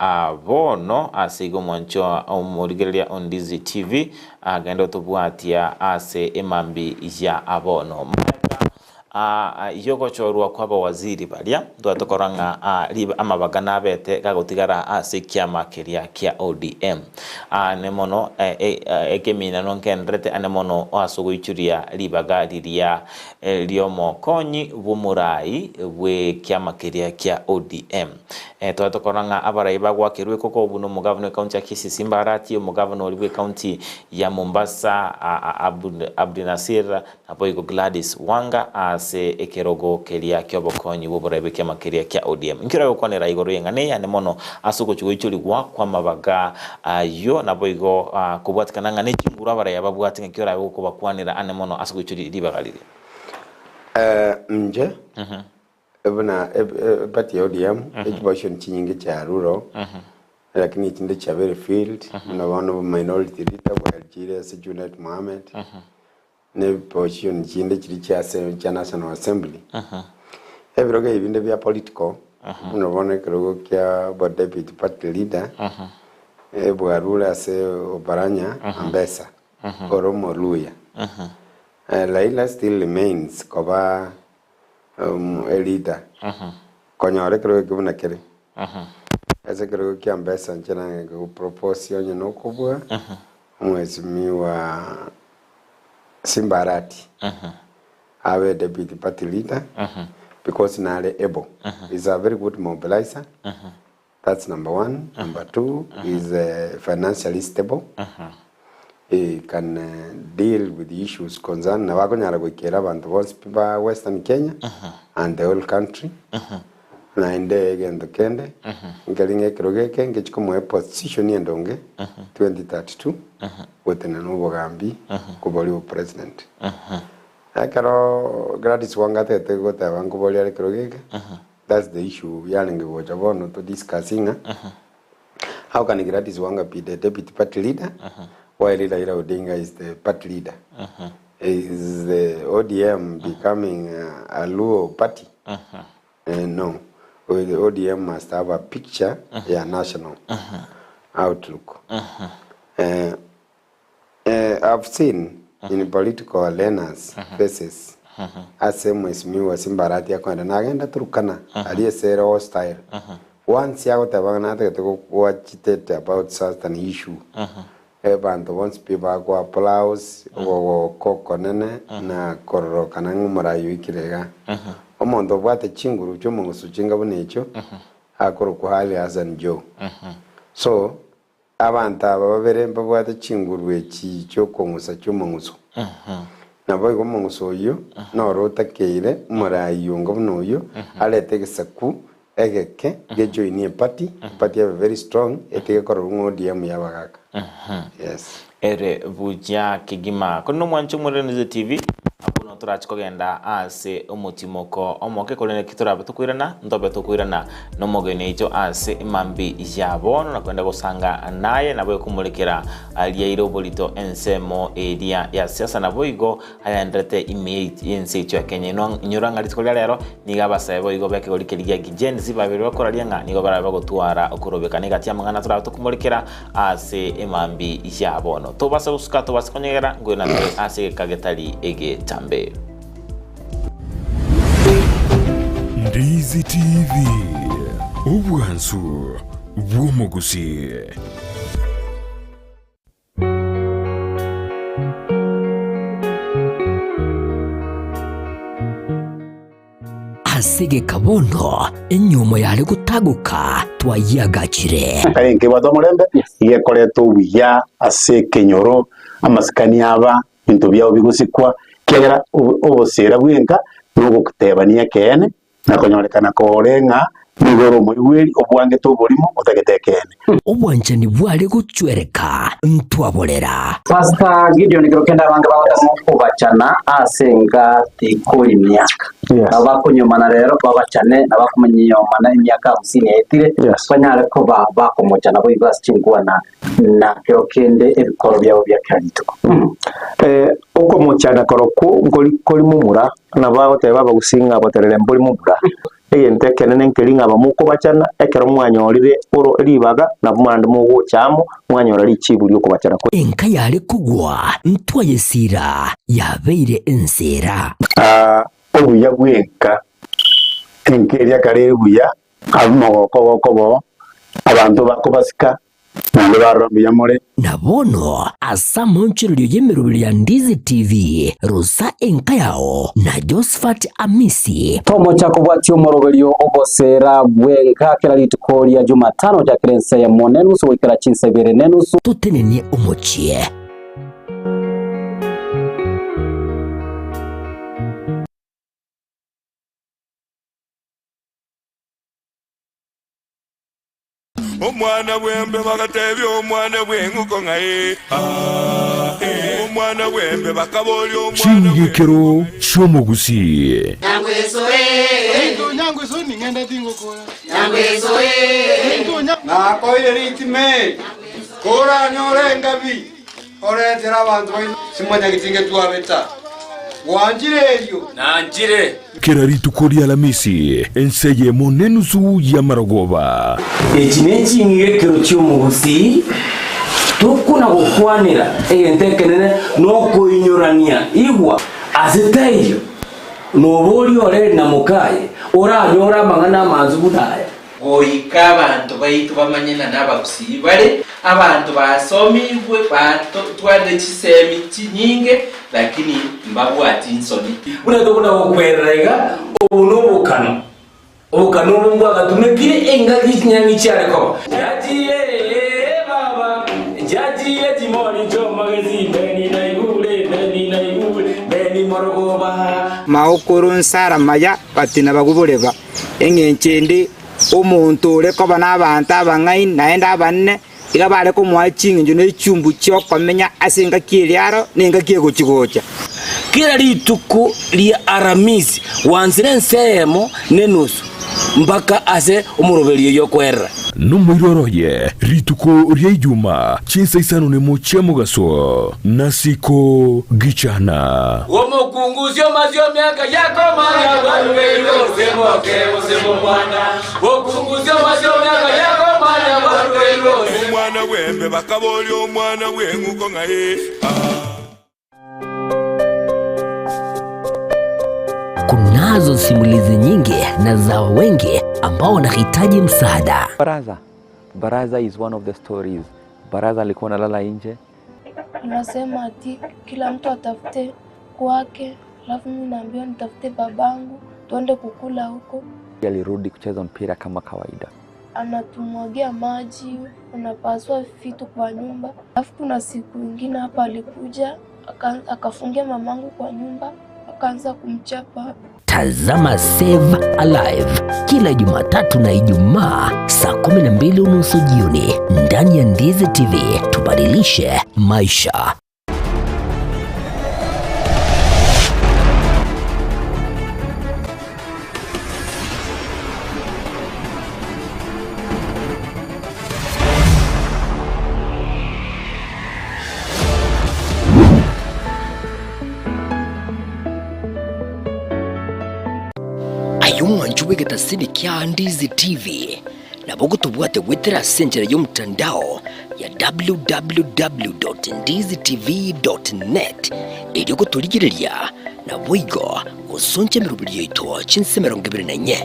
bono ase igo omwancho omorigereria o Ndizi TV agende otobwatia ase emambi ya bono. Aa y'ogochorwa kw'abawaziri baria, ntware tokorora ng'a aa riba amabaga nabete gagotigara ase ekiama keria kia ODM. Aane mono ekeminano nkenderete ane mono ase ogoichoria ribaga riria ri'omokonyi bw'omorai bw'ekiama keria kia ODM. Tware tokorora ng'a abarai bagoakerwa ekoko buna omogavana bw'ecounty ya Kisii Simba Arati, omogavana oria bw'ecounty ya Mombasa Abdinasir Naboigo Gladys Wanga ase ekerogo keria ki'obokonyi bw'oborai bw'ekiama keria kia ODM. Inki oragokwanera igoro y'eng'ana eye ane mono ase ogochia goichorigwa kw'amabaga ayio? Naboigo kobwatikana ng'a nechinguru abarai aba babwate ng'aki orabe gokobakwanera ane mono ase goichoria ribaga riria? Inche buna eparty ya ODM echiposition chinyinge chiarure lakini echinde chiabeire filled buna bono minority leader bwachire ase Junet Mohammed. Ne position chinde chiria chia ase chia National Assembly, ebirogo ebi binde bia political, buna bono ekerogo kia bo deputy party leader, ebwarure ase Oparanya Ambesa, ore Omoluya. Raila still remains koba a leader, konyora ekerogo ekio buna kere. Ase ekerogo kia Ambesa inche nang'e go propose onye nokobua, Omwesimigwa Simba Arati abe deputy party leader because nare able. He's a very good mobilizer. That's number one. Number two, he's financially stable. He can deal with the issues concerned nabo akonyara goikera abanto bonsi pi ba Western Kenya and the whole country. Naende egento kende, nkeri ng'a ekerogo eke ngechi komoa eposition endonge 2032 gotenena obogambi koboria obopresident. Ekero Gladys Wanga atagete goteba nkoboria are ekerogo eke, that's the issue yarenge gocha bono to discuss ng'a how can Gladys Wanga be the deputy party leader while Raila Odinga is the party leader? Is the ODM becoming a Luo party? No, the ODM must have a picture ya national outlook. I've seen in political arenas faces ase mheshimiwa Simba Arati akoenda nagenda Turkana aria ase ere hostile once agoteba ng'a natagete goagitate about certain issue Abanto bonsi pi bakoa applause, ogogoka okonene, na kororokana ng'a omorai oikire iga. Omonto obwate chinguru chi'omong'usu chinga buna echio, akorokwa Ali Hassan Joho. So, abanto aba babere mbabwate chinguru echi chi'okong'usa chi'omong'usu. Naboigo omong'usu oyio noro otakeire omorai onga buna oyio, arete egesaku Egeke gejoinie eparty, eparty ebe very strong etige kororwa ng'a ODM yabagaka. Yes. Ere buya kegima. Korende omwanche omorere Ndizi TV, abwo. Bono torache kogenda ase omotimoko omoke, korende ki torabe tokoirana? Ntobe tokoirana nomogeni oito ase emambia ya bono, na kogenda gosanga naye, nabo ekomorekera riaire oborito ensemo eria ya siasa, naboigo agenderete ime y'ense yaito ya Kenya. Inwe inyora ng'a rituko ria rero nigo abasae boigo b'ekegori keria gia Gen Z babeire bakoraria ng'a nigo barabe bagotwara okorobekana egati y'amang'ana torabe tokomorekera ase emambia ya bono. Tobase gosuka, tobase konyegera, nkoirana tore ase egeka getari egetambe. Ndizi TV, obwansu bw'omogusii. Ase egeka bono enyiomo yare gotagoka twayiagachire. Kare nkebwate omorembe, iga ekoreta obuya ase ekenyoro, amasikani aba, ebinto biabo bigosikwa, ekiagera obosera bwenka na ogotebania ekeene, na konyorekana kore ng'a nigo ore omoigweri obwangete oborimo otagete ekeene. Obwanchani bware gochwereka ntwaborera. Pastor Gideon kero kende abange bagotema okobachana ase enka tikori miaka. Nabo bakonyomana rero babachane na bakomanyomana emiaka hamsini yaetire banyare koba bakomochana boigo ase chinkwana na kero kende ebikoro biabo bia kera rituko. Okomochana korokwo nkori kori momura, nabo agoteba abagusii ng'a boterere mbori momura. Egento ekenene nkeri ng'a abamokobachana, ekero mwanyorire oro ribaga, nabwo naende mogocha amo, mwanyora richibu ri'okobachana kwe. Enka yare kogwa ntwayesiira, yabeire enseera. Obuya bw'enka, enka eria kare ere buya, abwo omogoko ogokoba oo, abanto bakobasika, Naende barora mbuya more. Na bono ase amaonchorerio y'emeroberio ya Ndizi TV, rosa enka yao na Josephat Amisi. Tomocha kobwatia omoroberio ogoseera bw'enka kera rituko ria Jumatano gochakera ensa eyemo nenusu goikera chinsa ibere nenusu. Totenenie omochie. Omwana bw'embe bagatebia omwana bw'eng'uko ng'a ee, aa, ee. Omwana bw'embe bakaboria omwana Ching'igekero chi'omogusii. Nakoire ritime, koranyore engabi, oretere abanto baino simanyageti ngetwabeta. Gwanchire erio? Nanchire. Kera rituko ri'Alamisi, ense eyemo nenusu y'amarogoba. Echi neching'igekero chi'omogusii, tokona gokwanera egento ekenene nokoinyorania igwa ase taiyo noboria oreri na mokaye oranyore amang'ana amansu buna aya. Goika abanto baito bamanye ng'a nabagusii bare, abanto basomigwe, batwarire chisemi chinyinge, lakini mbabwati nsoni. Buna tokona gokwerera iga, obo nobokano, obokano obo mbwagatumekire engaki chinyang'i chiare koba. Chiachire ee baba, chiachire chimori chi'omogesi, Beni naigure, Beni naigure, Beni morogoba. Maokoro nsara maya batina baguboreba. Engencho ende, omonto ore koba nabaanto abang'aini naende abanene, iga bare komoa ching'encho ne chiumbu chi'okomenya ase engaki eria aro na engaki egochi-gocha. Kera rituko ria Aramisi gwansire ense eyemo nenusu mpaka ase omoroberio y'okwerera. Nomoiroro oye rituko ria Ijuma chinsa isano nemo chia mogaso, nasiko gichana. Omokungusia omasie omiaka yakomanya bwarugeirwe gose moke gose momwana. Okungusia omasie omiaka yakomanya bwarugeirwe gose. Omwana bw'embe bakaboria omwana bw'eng'uko ng'a ee, aa. Kunazo simulizi nyingi na za wengi ambao wanahitaji msaada. Baraza. Baraza is one of the stories. Baraza alikuwa analala nje. Anasema ati kila mtu atafute kwake, alafu mimi naambiwa nitafute babangu tuende kukula huko. Alirudi kucheza mpira kama kawaida. Anatumwagia maji, anapasua vitu kwa nyumba. Alafu kuna siku ingine hapa alikuja akafungia mamangu kwa nyumba akaanza kumchapa. Tazama Save Alive kila Jumatatu na Ijumaa saa 12:30 jioni ndani ya Ndizi TV. Tubadilishe maisha. Aye omwancho bw'egetasini kia Ndizi TV, nabo ogotobwate goetera ase enchera y'omotandao ya www.ndizitv.net erio gotorigereria naboigo gosoncha emeroberi yaito chinse 24.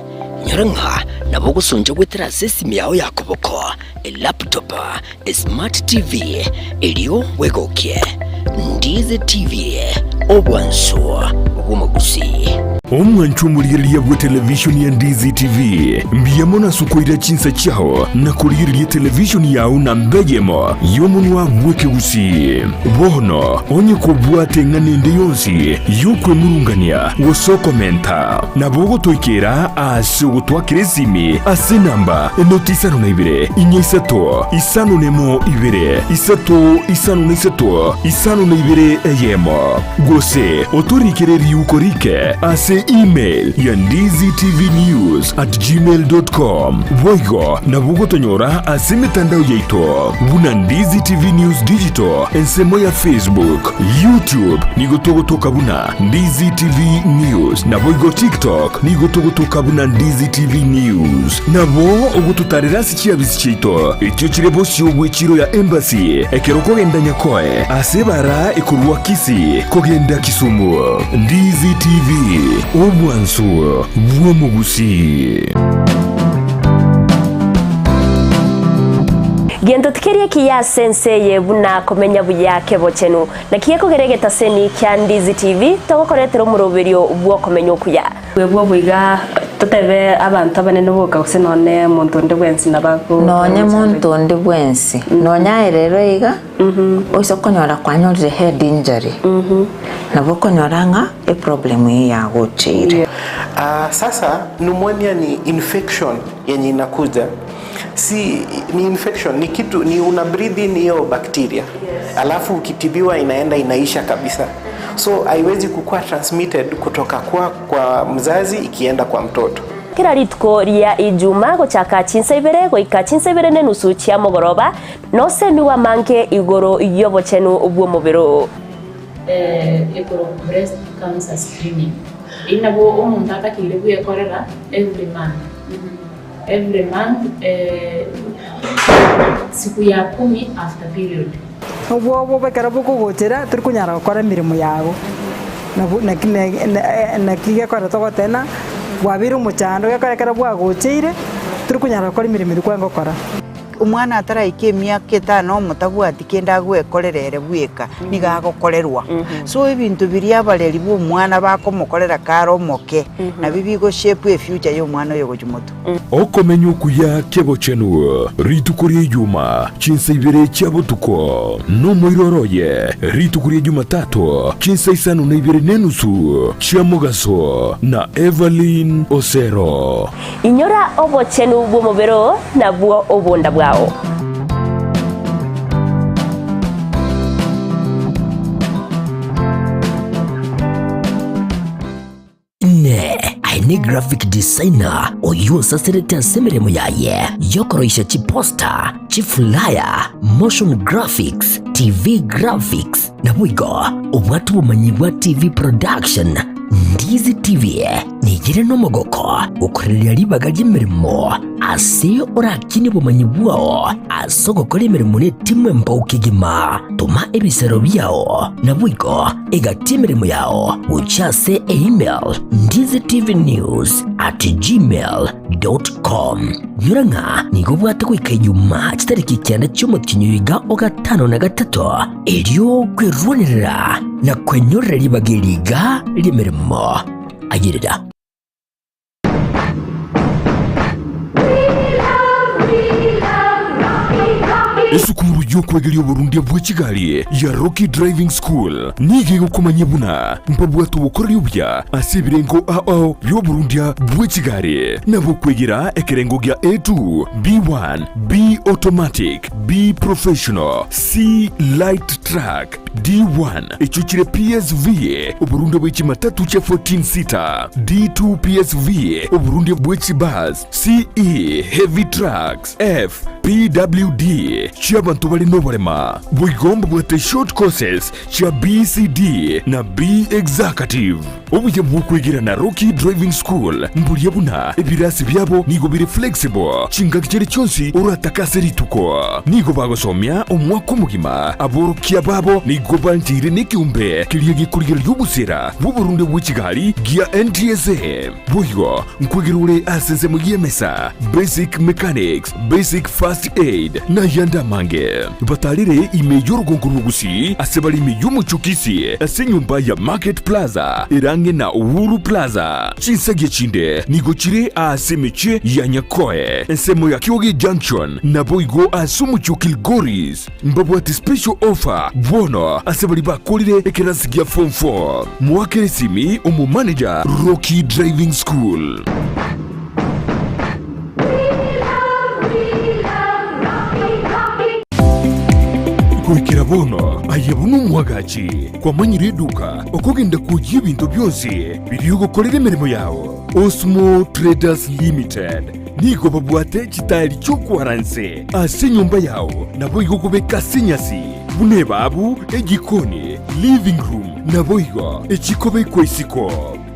Inyora ng'a nabo ogosoncha goetera ase esimi yao ya koboko, elaptop, esmart TV, erio bwegokie. Ndizi TV, obwansu bw'omogusii. Omwancho omorigereria bwe televishoni ya Ndizi TV, mbuya mono ase okoira chinsa chiao na korigereria televishoni yao namba eyemo y'omonwa bw'ekegusii. Bono onye kobwate eng'ana ende yonsi y'okwemurungania gose okomenta, nabo ogotoikera ase ogotwakera esimi ase enamba enoti isano na ibere, inya isato, isano nemo ibere, isato isano na isato, isano na ibere eyemo. Gose otorikere riuko rike ase email ya ndizitvnews at gmail dot com. Boigo nabo ogotonyora ase emetandao yaito buna Ndizi TV News Digital ensemo ya Facebook, YouTube nigo togotoka buna Ndizi TV News naboigo TikTok nigo togotoka buna Ndizi TV News. Nabo ogototarera ase chiabisi chiaito echio chire bosio bw'echiro ya Embassy ekero okogenda Nyakoe ase ebara ekorwa Kisii kogenda Kisumu. Ndizi TV, obwansu bw'omogusii. Gento tikeri ekiya ase ense eye buna komenya buya kebochenu. Naki gekogera egetaseni kia Ndizi TV togokoretera omoroberio bw'okomenya okuya. Bwebwo boiga totebe abanto abanene boka gose nonye monto onde bwensi nabo ago Nonye monto onde bwensi, nonye aye rero iga, oise konyora kwanyorire head injury, nabo okonyora ng'a eproblem eyio yagocheire. Ah, sasa pneumonia ni infection yenye inakuja si ni infection ni kitu ni una breathe in hiyo bacteria alafu ukitibiwa inaenda inaisha kabisa so haiwezi kukuwa transmitted kutoka kwa, kwa mzazi ikienda kwa mtoto Kera rituko ria Ijuma gochaka chinsa ibere goika chinsa ibere nenusu chia mogoroba, nosemigwe amange igoro y'obochenu bw'omobere oo. Ekorokwa breast cancer screening. Eyio nabo omonto atakeire bwekorera every month. Every month siku ya kumi after period. Obwoba ekero bokogochera tori konyara gokora emeremo yago, nabo naki naki gekogera togoteba ng'a bwabeire omochando gekogera ekero bwagocheire tori konyara gokora emeremo eria kwarenge gokora. Omwana ataraika emiaka etano omotabwati kende agwekorera ere bweka, nigo agokorerwa. So ebinto biria abareri ba omwana bakomokorera kare omoke, nabio bigo shape efuture ya omwana oyo gochia motwe. Okomenya okuya kebochenu, rituko ria Ijuma, chinsa ibere chia botuko, nomoiroro oye, rituko ria Jumatato, chinsa isano na ibere nenusu chia mogaso, na Evelyn Osero. Inyora obochenu bw'omobere oo, nabwo obonda bwao. Inee! Aye ne graphic designer oyio osaserete ase emeremo yaye y'okoroisia chiposter, chiflyer, motion graphics, TV graphics, naboigo obwate obomanyi bwa TV production? Ndizi TV neyere nomogoko gokorereria ribaga ri'emeremo ase orakinie obomanyi bwao ase ogokora emeremo netimu embao kegima. Toma ebisero biao naboigo egati emeremo yao gochia ase email ndizitvnews at gmail dot com. Nyora ng'a nigo obwate goika Ijumaa chitariki kianda chi'omotienyi oiga o gatano na gatato, erio kwerwanerera na kwenyorera ribaga eri iga ri'emeremo. Ayerera. Esukuru y'okwegeria oborundia bwe chigari ya Rocky Driving School nigo egokomanyia buna mbabwate obokoreri obuya ase ebirengo ao bi'oborundia bwe chigari nabo okwegera ekerengo gia A2, B1, B Automatic, B Professional, C Light Truck, D1 echio chire PSV, oborundia bwe chimatatu chia 14 seater, D2 PSV, oborundia bwe chibus, CE Heavy Trucks, F PWD chi'abanto bare noborema. Boigo mbabwate short courses chia BCD na B Executive. Obuya bw'okwegera na Rocky Driving School mboria buna ebirasi biabo nigo bire flexible chingaki chiria chionsi oratake ase rituko. Nigo bagosomia omwaka omogima. Aborokia babo nigo bancheire nekeombe keria gekorigereria obosera bw'oborunde bwe chigari gia NTSA. Boigo nkwegera ore ase ensemo y'emesa, basic mechanics, basic first aid, na ayande amange. Batarire ime y'orogongo rwa Gusii ase bare ime y'omochie o Kisii ase enyomba ya Market Plaza ere ang'e na Uhuru Plaza. Chinsagia chinde nigo chire aase emechie ya Nyakoe, ensemo ya Kioge Junction, naboigo ase omochie o Kilgoris. Mbabwate special offer bono ase baria bakorire ekerasi gia form 4. Moakere esimi omomanager Rocky Driving School. Goikera bono aye buna omwagachi kwamanyire eduka okogenda kwoyia ebinto bionsi biria ogokorera emeremo yao. Osmo Traders Limited nigo babwate chitaeri chi'okwara nse ase enyomba yao naboigo okobeka ase enyasi buna ebabu, ejikoni, living room naboigo echikobekwa isiko.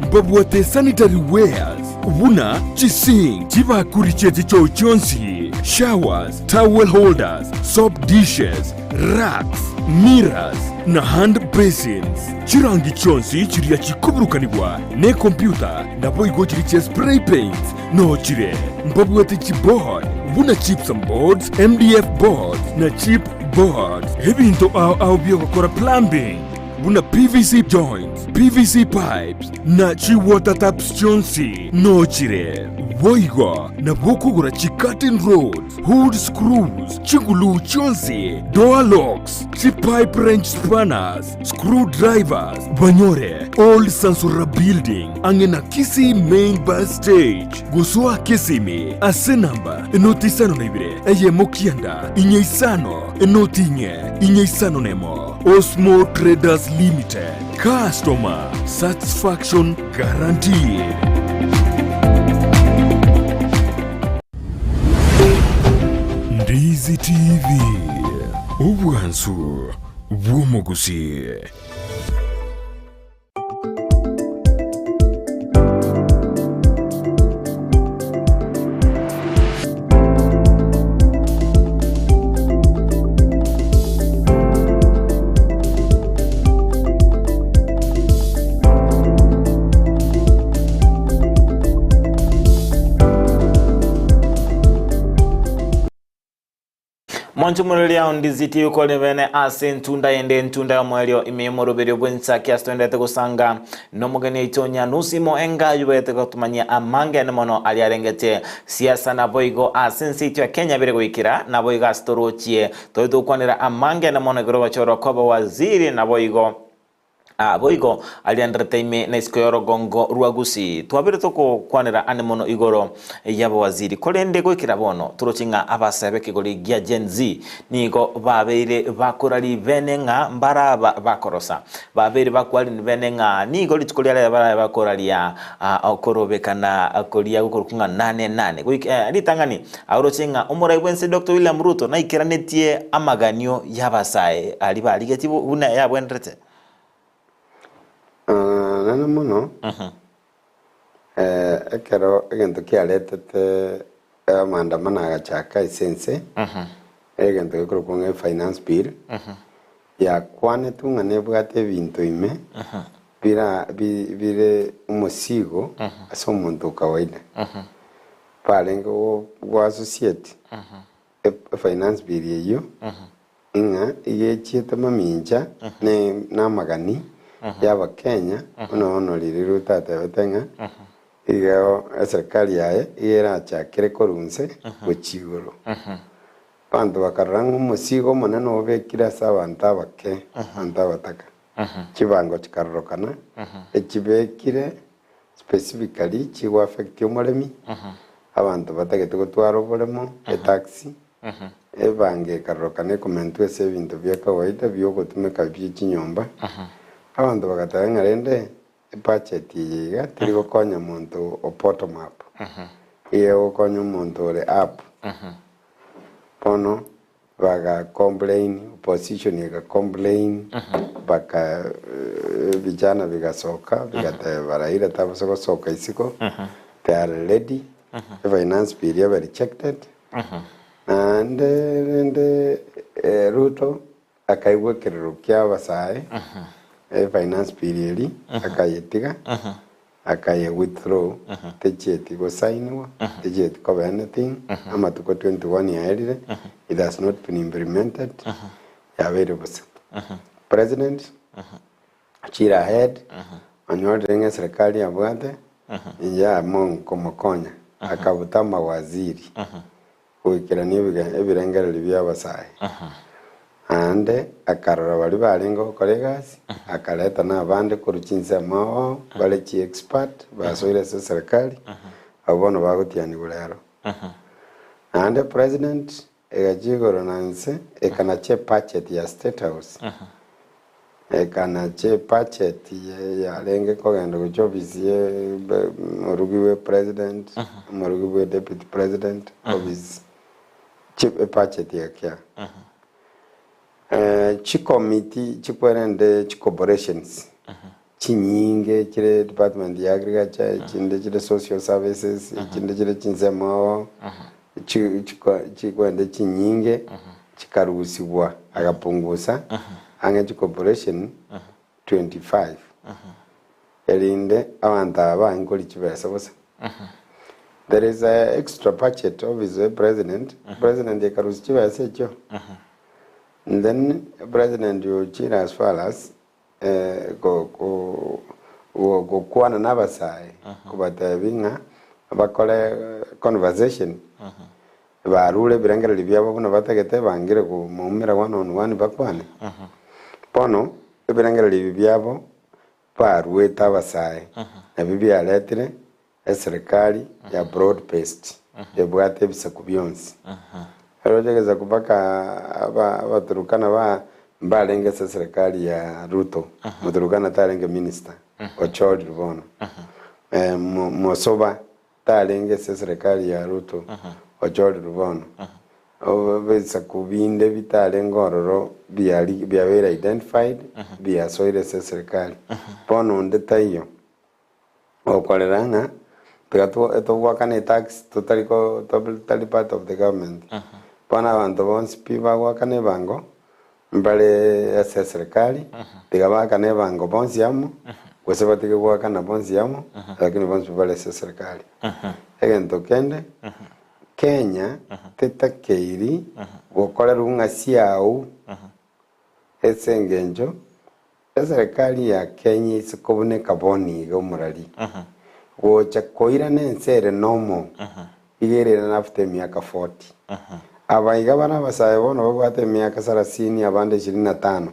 Mbabwate sanitary wares buna chisink, chibakuri chie chichoo chionsi, showers, towel holders, soap dishes, racks, mirrors, na hand basins. Chirangi chionsi chiria chikoburukanigwa nekompyuta naboigo chiria chia spray paints noo chire. Mbabwate chiboard buna gypsum boards, MDF boards, na chip boards. Ebinto ao ao biogokora plumbing buna PVC joints, PVC pipes, na chi-water taps chionsi noo chire. Boigo nabo okogora chi-curtain rods, hood screws, chiguluu chionsi, door locks, chi-pipe wrench spanners, screw drivers, banyore Old Sansura Building ang'e na Kisii Main Bus Stage. Gosoa Kisimi ase namba enoti isano na ibere eyemo kianda inye isano enoti inye inye isano nemo. Osmo Traders Limited, customer satisfaction guaranteed. Ndizi TV, obwansu bw'omogusii. Monche omoreri ao ndiziti okore bene ase entunda yende entunda y'omoerio ime y'omoroberio bw'ensaki ase toenderete gosanga nomogeni oito Nyanusi Moenga oyuberete gotumanyia amange ane mono aria arengete siasa naboigo ase ense yaito ya Kenya bire goikera naboigo ase torochie tore togokwanera amange ane mono ekero gochorwa kw'abawaziri naboigo Aa boigo arianderete ime na isiko y'orogongo rwa Gusii. Twabeire togokwanera ane mono igoro y'abawaziri, korende goikera bono toroche ng'a abasae b'ekegori gia Gen Z nigo babeire bakorari bene ng'a mbaraba bakorosa. Babeire bakwarini bene ng'a nigo rituko riarero barabe bakoraria okorobekana koria gokorokwa ng'a nane nane. Goika ritang'ani aoroche ng'a omorai bw'ense Doctor William Ruto naikeranetie amaganio y'abasae aria barigetie buna yabwenerete. Nene mono, ekero egento kiaretete amaandamano agachaka ase ense, egento gekorokwa ng'a efinance bill, yakwanetwe ng'a nebwate ebinto ime bira bi bire omosigo ase omonto o kawaida. Barenge go go associate efinance bill eyio ng'a iga echiete mamincha ne namagani y'Abakenya buna bono riria Ruto atebete ng'a igo eserikari yaye iga erachakere korwa inse gochia igoro. Abanto bakarora ng'a omosigo omonene obekire ase abanto abake, abanto abataka. Chibango chikarorokana echibekire specifically chigo affect omoremi, abanto batagete gotwara oboremo, etax, ebango ekarorokana ekomentwa ase ebinto bia kawaida biogotumeka bie chinyomba. Abanto bagateba ng'a rende ebudget eye iga teri gokonya monto o bottom up, iga egokonya omonto ore up. Bono. Baga complain, opposition ega complain, baka vijana bigasoka bigateba Raila tabasa gosoka isiko, they are ready, finance bill ebe rejected, naende rende Ruto akaigwa ekerero kia abasae, finance bill eria akayetiga, Akaye withdraw techieti gosainiwa techieti koba anything amatuko 21 yaerire it has not been implemented yabeire bosa. President achire ahead onyorire ng'a eserekari yabwate inche amo nkomokonya akabuta amawaziri Goikerania ebirengererio bi'abasae. Naende akarora baria barenge gokora egasi, akareta nabande korwa chinsemo ao bare chiexpert basoire ase eserekari, abwo bono bagotianigwa rero. Naende president egachia igoro na inse ekanacha ebudget ya state house, ekanacha ebudget yarenge kogenda gochia ofisi ya omorugi bwe president, omorugi bwe deputy president, ofisi ebudget ekia. Chicommittee chikwerende chicorporations chinyinge chire department ya agriculture, echinde chire social services, echinde chire chinsemo ao, chikwende chinyinge chikarusigwa agapungusa ang'e chicorporation 25 erinde abanto aba baye nkori chibesa bosa. There is a extra budget office ya president, president ekarusia chibesa echio and then president ochire as far as gokwana nabasae kobatebia ng'a bakore conversation, barure ebirengererio biabo buna batagete bangire komoumera one on one bakwane. Bono ebirengererio ebi biabo baruete abasae nabio biaretire Eserekari ya broad based ebwate ebisaku bionsi. Eroche egesaku mpaka aba abaturukana ba mbarenge ase eserekari ya Ruto. Moturukana tarenge minister ochorirwe bono. Mosoba tarenge ase eserekari ya Ruto ochorirwe bono. Ebisaku binde bitarenge ororo biari biabeire identified biasoire ase eserekari. Bono onde taiyo. Okorera ng'a tiga togoakana etax totari ko totari part of the government. Bono abanto bonsi pi bagoakana ebango, mbare ase eserekari, tiga baakane ebango bonsi amo, gose batige goakana bonsi amo, lakini bonsi pi bare ase eserekari. Egento kende, Kenya tetakeiri gokorerwa ng'a siau ase engencho Eserekari ya Kenya ase kobuneka bono iga omorari, gocha koirana ense ere nomo, iga ere after emiaka 40. Aba iga bare abasae bono babwate emiaka sarasini abande ishirini na tano,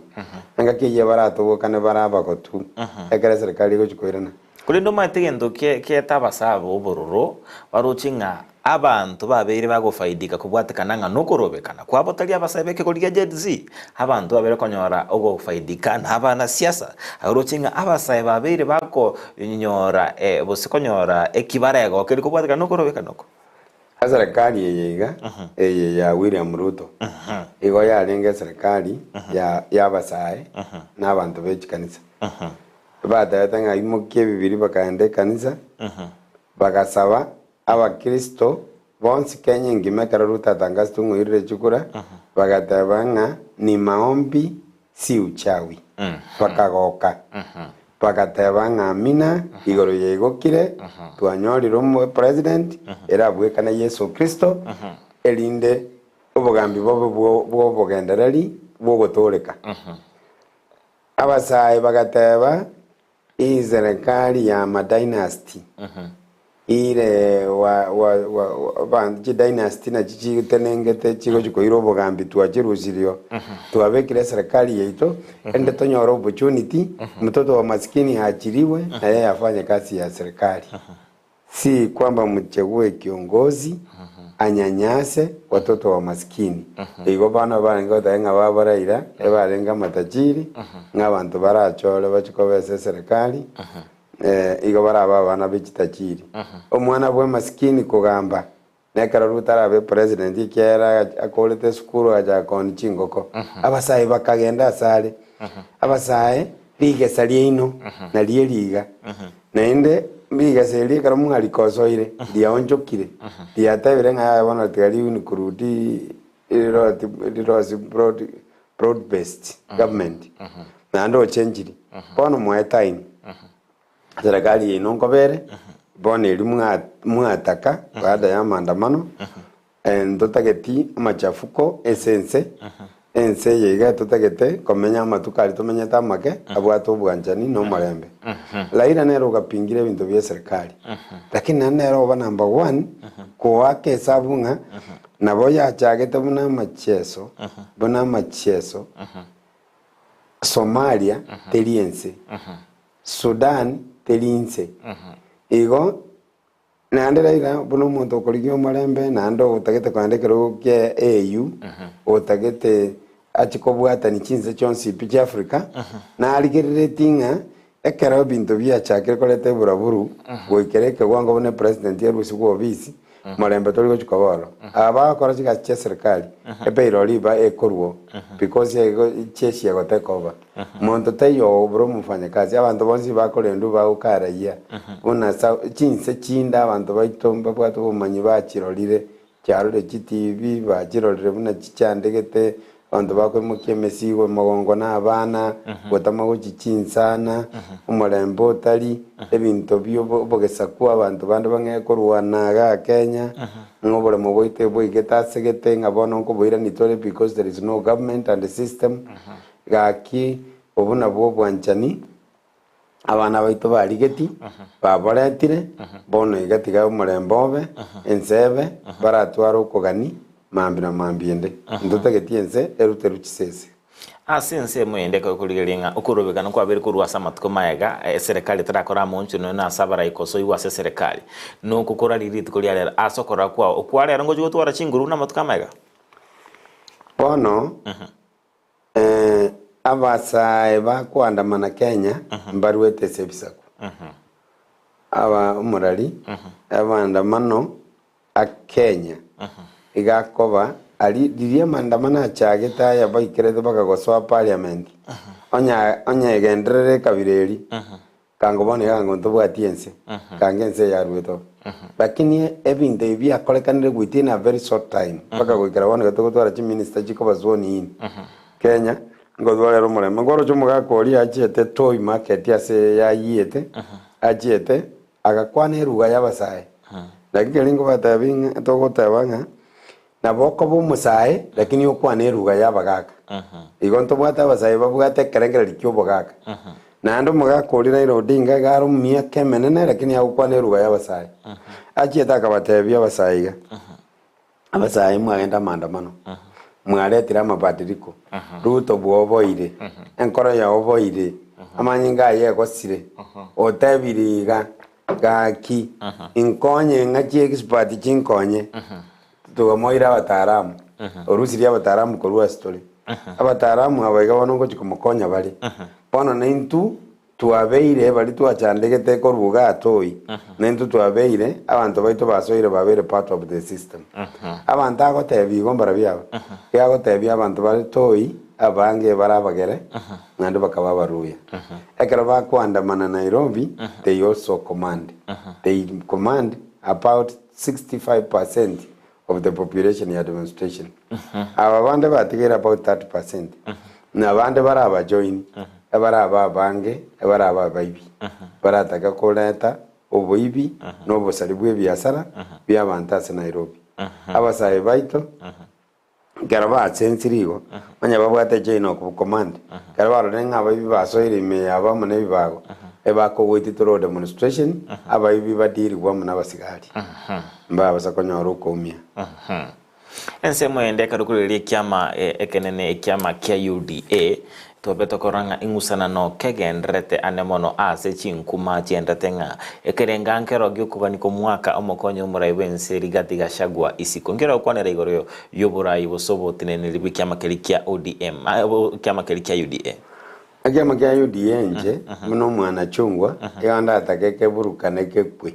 engaki eyio baratobokane bare abagotu ekero eserekari egochi koirana. Korende omanyete egento kiaete abasae b'obororo, baroche ng'a abanto babeire bagofaidika kobwatekana ng'a nokorobekana kwabo tari abasae b'ekegori gia Gen Z, abanto babeire konyora ogofaidika nabanasiasa. Aroche ng'a abasae babeire bakonyora gose konyora ekibarego keria kobwatekana nokorobekana oko. Eserekari eye iga, eye ya William Ruto, igo yarenge eserekari ya y'abasae na abanto be chikanisa. Batebete ng'a imokia ebibiri bakaenda ekanisa, bagasaba abakristo bonsi Kenya engima ekero Ruto atangasete ng'a oirire chikura, bagateba ng'a ni maombi si uchawi. Bakagoka, bagateba ng'a amina, igoro yaigokire, twanyorire omo president, ere abwekane Yeso Kristo, erinde obogambi bobe bw'obogendereri bw'ogotooreka. Abasae bagateba, Hii serikali ya madynasty ire chidynasty nachi chitenengete chigochi koira obogambi twachirusirio twabekire eserekari yaito erinde tonyore opportunity mtoto wa maskini aachiriwe na yeye afanye kazi ya serikali Si kwamba mchegue kiongozi anyanyase watoto wa maskini. Igo bono barenge goteba ng'a baba Raila ebarenge amatajiri, ng'a abanto barachore bachie koba ase eserekari, igo barabe abana be chitajiri. Omwana bwe maskini kogamba. Na ekero Ruto arabe president ekiagera akorete esukuru agacha koonia chingoko, abasae bakagenda asare. Abasae rigesa riaino nario eriga. Naende rigesa erio ekero mwarikosoire riaonchokire, riatebire ng'a yaya bono tiga ri include riroti rirosi broad broad based government, naende ochenchiri. Bono moe time. Serikali yaino nkobere, bono erio mwa mwataka baada ya maandamano, ntotageti amachafuko ase ense, ense eye iga totagete komenya amatuko aria tomenyete amake, abwate obwanchani na omorembe. Raila nere ogapingire ebinto bia eserikali, lakini naende nere oba number one koaka esabu ng'a nabo yachagete buna amacheso, buna amacheso, Somalia teri ense, Sudan teri inse. Igo naende Raila buna omonto okorigia omorembe naende otagete kogenda ekerogo kia AU, otagete achie kobwatania chinse chionsi pi chia Africa, narigereretie ng'a ekero ebinto biachakire koreta eburaburu goikera ekewango buna epresident arusigwe obisi, Morembe tori gochia koba oro. Aba bagokora chigasi chia serikali, epayroll riba ekorwo because ego chiesia go take over. Monto taiyo obure omofanyakazi, abanto bonsi bakorendwa bagoka raia buna sa chinse chinde abanto baito mbabwate obomanyi bachirorire, chiarorire chitibi, bachirorire buna chichandegete, Abanto bakoimokia emesigo mogongo na abana, gotama gochia chinsana, omorembe otari, ebinto bi'obogesaku abanto bande bang'ee korwana igaa Kenya, ng'a oboremo bwaito bwaigete ase gete ng'a bono nkoboirania tore because there is no government and system, gaki obwo nabwo obwanchani. Abana baito barigeti, baboretire, bono iga tiga omorembe obe, ense ebe, baratware okogani mambia na mambia ende. Ntotageti ense eruterwe chisese. Ase ensemo ende ekero okorigereria ng'a okorobekana kwabeire korwa ase amatuko maega, eserekari etarakora amonchwe nonya na ase abarai kosoigwa ase eserekari. Noko koraririe rituko ria rero ase okorora kwao okwa rero ngochia gotwara chinguru buna amatuko amaega? Bono Abasae bakoandamana Kenya mbaruete ase ebisaku. Aba omorari amaandamano a Kenya iga akoba aria riria amaandamano achagete aya baikerete baka gosoa parliament onya onya egenderere ekabira eria Kango bono iga kango ntobwati ense, kango ense eye yaruete oo. Lakini ebinto ebi biakorekanire within a very short time, mpaka goikera bono iga togotwara chiminister chikoba sworn in. Kenya, ngotwarera omorembe. Nkoroche omogaka oria achiete Toi market ase yayiete, achiete, agakwana eruga y'abasae. Lakini keri nkobatebi ng'a togoteba ng'a, nabo okoba omosae lakini okwane eruga y'abagaka. Igo ntobwate abasae babwate ekerengererio kia obogaka. Naende omogaka oria Raila Odinga iga are omiaka emenene lakini agokwana eruga y'abasae. Achiete akabatebia abasae iga, abasae mwagenda amaandamano, mwaretire amabadiliko, Ruto bwoboire, enkoro yaoboire, amanyinga aye egosire, otebire iga, gaki, inkonye ng'a chiexpert chinkonye, Togamoira abataalamu, orusirie abataalamu korwa ase tore. Abataalamu aba iga bono ngochia komokonya bare. Bono naintwe twabeire baria twachandegete korwa igaa toi, naintwe twabeire abanto baito basoire babeire part of the system. Abanto agotebia igo mbarabio aba, iga agotebia abanto bare toi abange bare abagere naende bakaba abaruya. Ekero bakoandamana Nairobi, they also command. They command about 65 percent of the population ya demonstration. Aba bande batigaire about 30 percent. Na abande barabajoin, ebaraba abange, ebaraba abaibi. Baratake koreta oboibi na obosari bwa ebiasara bia abanto ase Nairobi. Abasae baito, Ekero basensire igo, onye babwate echain of command, ekero barorire ng'a abaibi basoire ime yabo amo nebibago, ebakogoitia through demonstration, abaibi badirigwe amo nabasigari, mbabasa konyora okoumia. Ensemo ende ekero korigereria ekiama ekenene ekiama kia UDA, Tobe tokorora ng'a ing'usanano kegendererete ane mono ase chinkuma chiendete ng'a ekerenga nkero gi'okogania kw'omwaka omokonyi omorai bw'ense Rigathi Gachagua isiko nkero agokwanera igoro y'oborai gose oboteneneri bw'ekiama keria kia ODM ekiama keria kia UDA. Ekiama kia UDA inche buna omwanachungwa iga ndatake keburukane kekwe.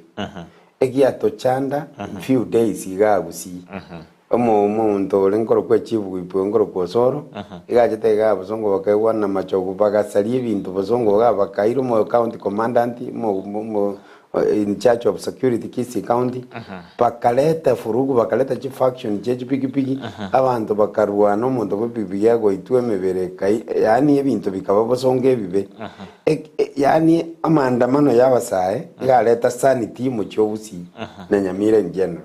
Egiatochanda few days igaa Gusii. Omo omonto ore nkorokwa echief whip nkorokwa Osoro, iga achete igaa bosongo bakaigwana na Machogu bagasaria ebinto bosongo igaa bakaira omo county commandant omo omo in charge of security Kisii county, bakareta furugu bakareta chifaction chie chipikipiki, abanto bakarwana omonto bwe epikipiki agoitwa emebere ekai yaani ebinto bikaba bosongo ebibe. Ek yaani amaandamano ya abasae iga areta sanity omochie o Gusii na Nyamira in general.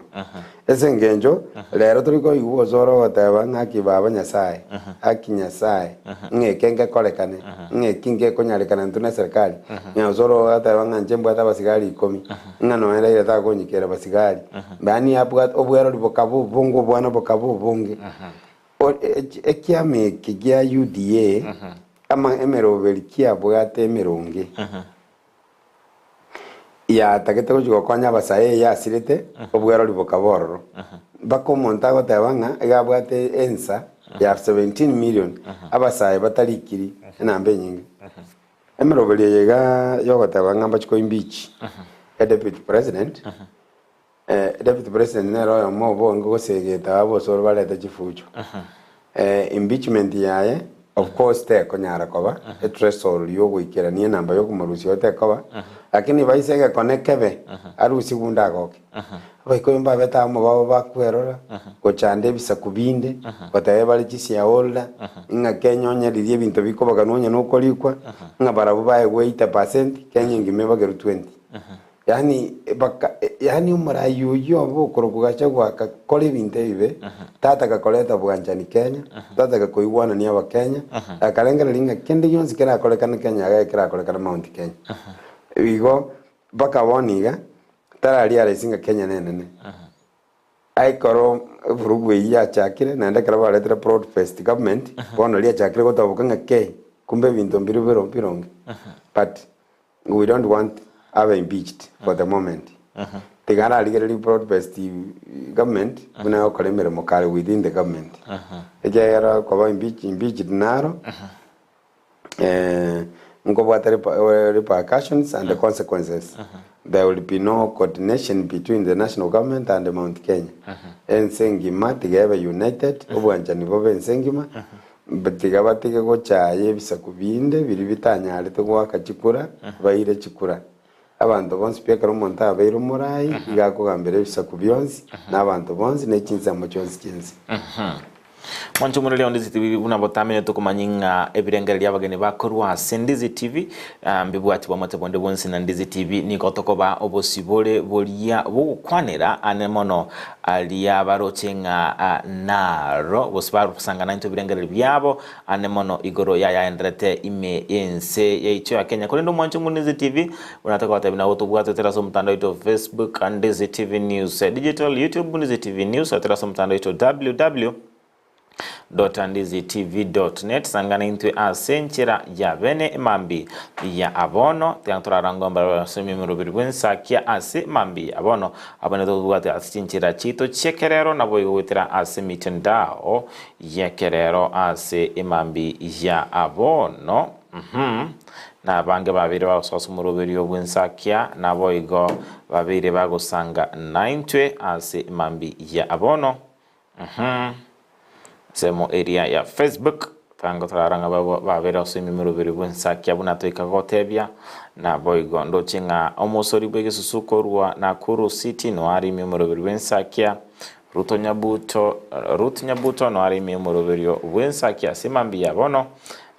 Ase engencho rero tori koigwa osore ogoteba ng'a aki baba Nyasae, aki Nyasae, ng'a eke ngekorekane, ng'a eki ngekonyarekana intwe na eserikali, ng'a osore ogoteba ng'a inche mbwate abasigari ikomi, ng'a nonya Raila takonyikera basigari. Yaani abwate obwerori bokaba obonge obwana bokaba obonge. O- e- Ekiama eke gia UDA, ama emeroberi kiabwate emeronge. Yatagete gochia gokonya abasae eye asirete, obwerori bokaba ororo. Mpaka omonto agoteba ng'a iga abwate ensa ya 17 million abasae batarikiri enamba enyinge. Emeroberi eye iga yogoteba ng'a mbachi ko impeach e deputy president, deputy president nere oyomo obonge gosegeta aba osoro barete chifujo. Impeachment yaye of course tekonyara koba ethreshold yogoikerania enamba yokomorusia oo tekoba, lakini baise egekone kebe arusigwe onde agoke. Abaikoyo mbabete amo babo bakwerora gochanda ebisaku binde goteba bare chishareholder ng'a Kenya onye riria ebinto bikobaganwa onye nokorikwa ng'a barabwo baegwe 80% Kenya engima ebagerwe 20. Yaani baka yaani omorai oyio obe okorokwa Gachagua agakora ebinto ebibe, tataka koreta bwanchani Kenya, tataka koigwanania abakenya, akarengereria ng'a kende gionsi kerakorekane Kenya iga ekerakorekana Mount Kenya. Igo mpaka bono iga, tararealise ng'a Kenya nenene. Ekero evurugu eyio yachakire, naende ekero baretire broad based government, bono riachakire gotaboka ng'a kei, kumbe ebinto mbire biro bironge. But We don't want abe impeached for the moment. Tiga ararigererie broad based government buna egokora emeremo kare within the government. Ekiagera koba impeach, impeached naro eh, nkobwate reper- repercussions and the consequences. There will be no coordination between the national government and Mount Kenya. Ense engima tiga ebe united, obwanchani bobe ense engima, Tiga batige gochaaya ebisaku binde biria bitanyarete goaka chikura, baire chikura. Abanto bonsi pi ekero omonto abeire omoraai, iga akogambera ebisaku bionsi, na abanto bonsi, ne chinsemo chionsi chi'ense. Mwanche omoreri o Ndizi TV buna botambe tokomanya ng'a ebirengererio abageni bakorwa ase Ndizi TV ah, mbibwati bwamate bonde bwonsi na Ndizi TV nigo tokoba obosibore boria bogokwanera ane mono Aria baroche ng'a naro, gose barosanga naintwe ebirengererio biabo ane mono igoro y'ayaenderete ime y'ense yaito ya Kenya. Korende omwanche Omondizi TV, buna togobatebia nabo tobwate tore ase omotandao oito Facebook, Ndizi TV News Digital, YouTube, Ndizi TV News, tore ase omotandao oito www. Ndizitv.net Sangana intwe ase enchera ya bene emambi ya abono tiga torarangwe mbarabara ase emeroberi bw'ensakia ase emambi ya bono abwo tobwate ase chinchera chiaito chi'ekerero naboigo goetera ase emitandao y'ekerero ase emambi ya abono uhum na abange babeire bagosoa ase omoroberio bw'ensakia naboigo babeire bagosanga naintwe ase emambi ya abono Uhum. Ensemo eria ya Facebook, tango torara ng'a babo babere ase emeroberi bw'ensakia buna toika gotebia, naboigo ndoche ng'a omosori bw'egesusu korwa Nakuru City noare ime omoroberi bw'ensakia, Ruto Nyabuto, Ruth Nyabuto noare ime omoroberio bw'ensakia ase mambia bono,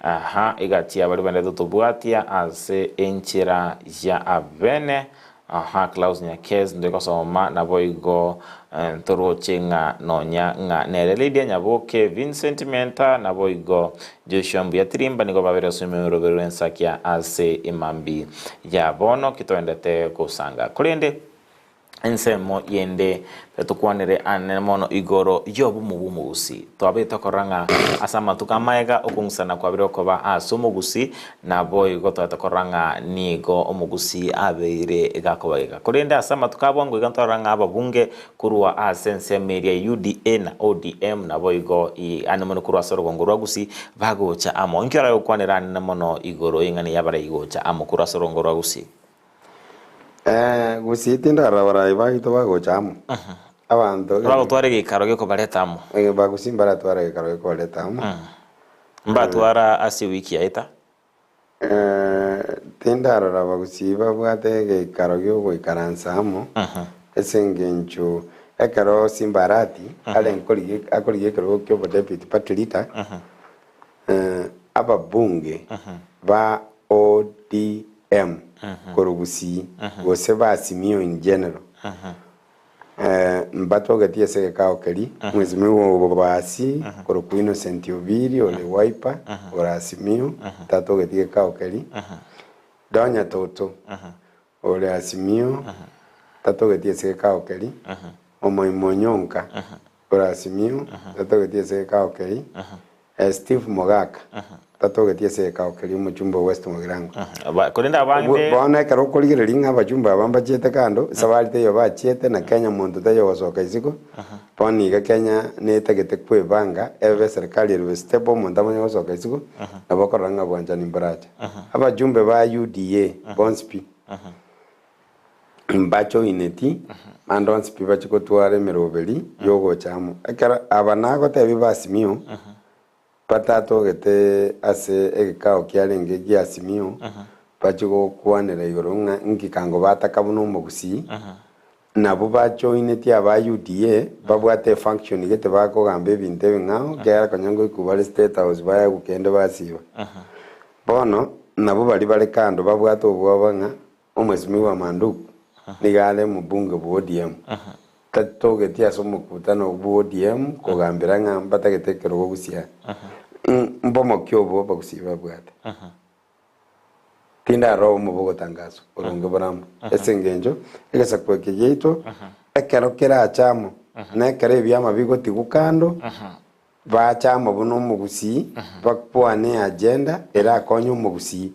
aha, egati y'abaria bendete tobwatia ase enchera ya abene. Aha, Klaus Nyakes, ntwe gosoma naboigo ntoroche ng'a nonya ng'a nere Lydia Nyaboke, Vincent Menta, naboigo Joshua Mbuya Tirimba nigo babere ase emeroberi rw'ensakia ase emambi ya bono ki toendete gosanga. Korende ensemo yende tokwanere ane mono igoro y'obomo bw'omogusii. Twabete tokorora ng'a ase amatuko amaega okong'usana kwabire okoba ase omogusii, Naboigo twabete korora ng'a nigo omogusii abeire gakobageka. Korende ase amatuko a bwango iga ntwarora ng'a ababunge korwa ase ensemo eria ya UDA na ODM naboigo ane mono korwa ase orogongo rwa Gusii bagocha amo. Inki orare gokwanera anene mono igoro y'eng'ana eyio abarai gocha amo korwa ase orogongo rwa Gusii? Eh, gusii tindara abarai baito bagocha amo. Abanto Bagotwara egeikaro gekobareta amo. Eh, bagusii mbaratwara egeikaro gekobareta amo. Mbatwara ase ewiki yaeta. Eh, tindarora abagusii babwate egeikaro giogoikaransa amo ase eng'encho ekero Simba Arati are nkorigia akorigia ekerogo kia obodeputy party leader, eh, ababunge ba ODM korwa Gusii gose ba Azimio in general eh, mbatogetie ase egekao keria Mheshimiwa Obasi korokwa Innocent Obiri ore Wiper ore Azimio tatogetie egekao keria Donya Toto ore Azimio tatogetie ase egekao keria Omoima Onyonka ore Azimio tatogetie ase egekao keria Steve Mogaka tatogetie ase egekao keria omochumba o West Mugirango. Korende abande. Bono ekero okorigereria ng'a abachumba aba mbachiete kando, esabari teiyo bachiete na Kenya monto taiyo ogosoka isiko, bono iga Kenya netagete kwebanga ebe eserikari erwe stable omonto amanye gosoka isiko, nabo okorora ng'a bwanchani mborache. Abachumbe ba UDA bonsi pi, mbachoineti, bande onsi pi bachie gotwara emeroberi yogocha amo. Ekero aba nagotebia ba Azimio, batatogete ase egekao kiarenge gia Azimio, bachie gokwanera igoro ng'a inki kango bataka buna omogusii, nabwo bachoineti aba UDA, babwate efunction gete bakogamba ebinto ebing'ao, ekiagera konya ngoikwa bare State House baegwa kende basiba. Bono, nabwo baria bare kando babwate obwoba ng'a Omwesimigwa Manduku nigo are omobunge bwa ODM. Tatogeti ase omokutano bwa ODM kogambera ng'a mbatagete ekerogo gusii. Mbomokia obwo abagusii babwate. Tindarora obomo bogotangaswa oronge borambe. Ase engencho egesaku eke giaito ekero kerache amo na ekero ebiama bigotigwa kando Bache amo buna omogusii, bakwane eagenda erakonye omogusii.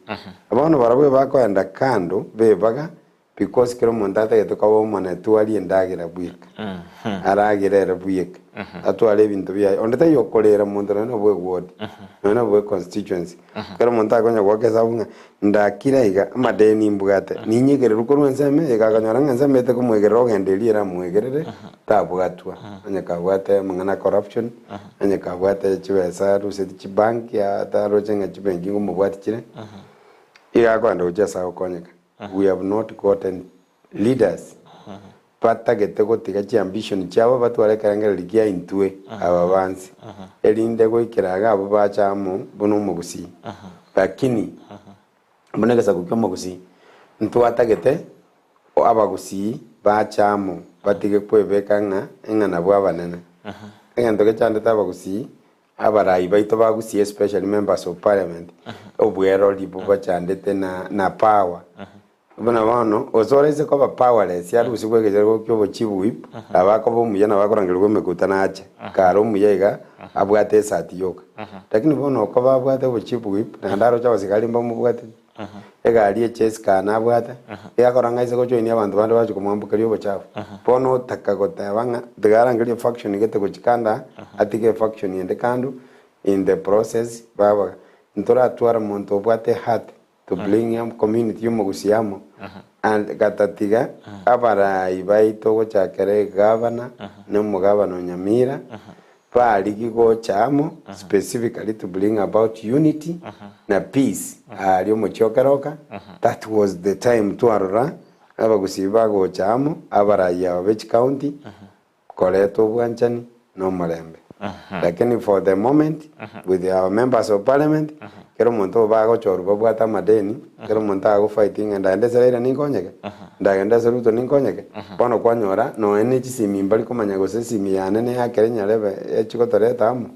Bono barabwo ebakoenda kando bebaga because kera omonto atagete koba omonetwe arie endagera bweka. Aragere ere bweka. Atware ebinto biaye. Onde taiyo okorera monto nonya na bwe ward, nonya na bwe constituency. Ekero omonto akonya goaka esabu ng'a ndakire iga, amadeni mbwate, ninyegererwe korwa ensemo eye, gakonyora ng'a ensemo eye tekomwegerera ogenda eria eramoegerere, tabwatwa. Onye kabwate amang'ana a corruption, onye kabwate chibesa aruseti chibank, ataroche ng'a chibenki ngomobwati chire, iga akoenda gochia ase agokonyeka. We have not gotten leaders batagete gotiga chiambition chiabo batware ekerengererio kia intwe aba bansi, erinde goikera iga abwo bache amo buna omogusii. Lakini buna egesaku kia omogusii, ntwatagete abagusii bache amo batige kwebeka ng'a ng'a nabwo abanene. Egento gechandete abagusii, abarai baito ba Gusii especially members of parliament, obwerori bobachandete na na power. Buna bono, gose oraise koba powerless, arusigwe egecherero kia obochief whip, nabo akoba omuya nabo akorangerigwa emekutano ache, kare omuya iga, abwate esati yoka. Lakini bono okoba abwate obochief whip, naende aroche abasigari mbamobwateti, egari echase car nabwate, iga akora ng'a aise gojoinia abanto bande bache komwambokeria obochafu. Bono otaka goteba ng'a tiga arangerie efaction gete gochia kando aa, atige efaction ende kando, in the process, baba ntoratwara monto obwate eheart to bring amo community y'omogusii amo and gatatiga abarai baito gochakera egavana na omogavana o Nyamira barigi gocha amo specifically to bring about unity na peace aaria omochie o Keroka that was the time twarora abagusii bagocha amo abarai aba be chicounty koreta obwanchani na omorembe. Lakini for the moment with our members of parliament kera omonto obo bagochorwa babwate amadeni, kera omonto agofight ng'a ndagende ase Raila ninkonyeke, ndagende ase Ruto ninkonyeke, bono kwanyora nonya ne chisimi mbari komanya gose esimi yane neya kere nyarebe echi gotoreta amo.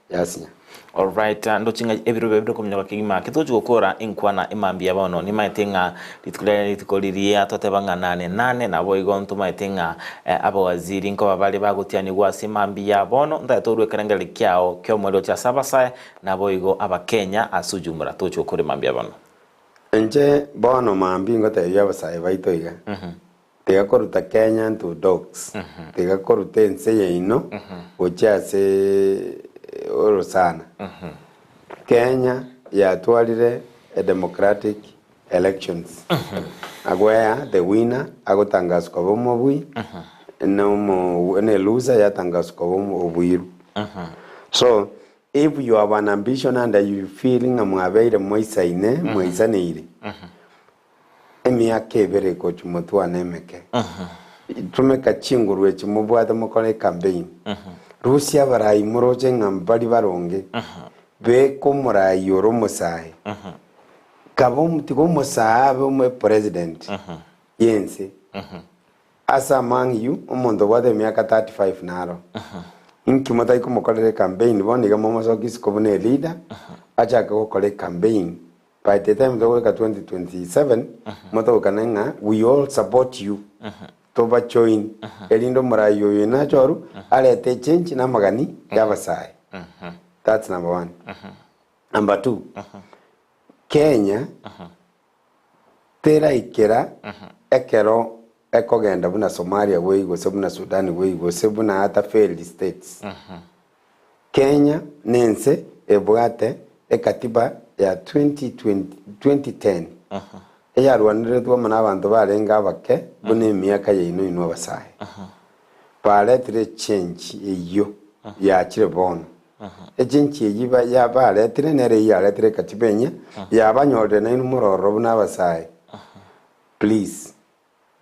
Yasinya. Alright, ndoche ng'a ebiro biaye bire kominyoka kegima ki togochi gokora enkwana emambia bono. Nimaete ng'a rituko riaye rituko riria twateba ng'a nane nane, naboigo ntomaete ng'a abawaziri nkoba bare bagotianigwa ase emambia bono, ntagete orue ekerengererio kiao ki'omoerio gochia ase abasae, naboigo abakenya ase ujumla togochi gokora emambia bono. Inche bono mambia ingotebia abasae baito iga, Tiga koruta Kenya into dogs, tiga koruta ense yaino gochia ase orosana. Kenya yatwarire a democratic elections. Where the winner agotangaswa koba omobui, na omo na eloser yatangaswa koba oboiru. So, if you have an ambition and you feel ng'a mwabeire moisaine, mwaisaneire, emiaka ebere egochia motwane emeke, tumeka chinguru echi mobwate mokore ecampaign, rusia abarai moroche ng'a mbari baronge, beka omorai ore omosae, Kaba tiga omosae abe omo president yense ase among you omonto obwate emiaka 35 naro inki motari komokorera ecampaign bono iga momosoki isiko buna eleader achake gokora ecampaign by the time togoika 2027 motogokane ng'a we all support you toba join erinde omorai oyo nachoru arete echange na amagani ya abasae that's number one. Number two, Kenya teraikera ekero ekogenda buna Somalia way gose buna Sudan way gose buna other failed states. Kenya nense ebwate ekatiba ya 2020 2010 eyarwaneretwe amo nabanto barenge abake buna emiaka yaino inwe abasae. Baretire echange eyio yachire bono. Echenchi eyio ba- yabaretire nere eyio yaretire ekatiba enyia, yabanyorire nainwe more ororo buna abasae. Please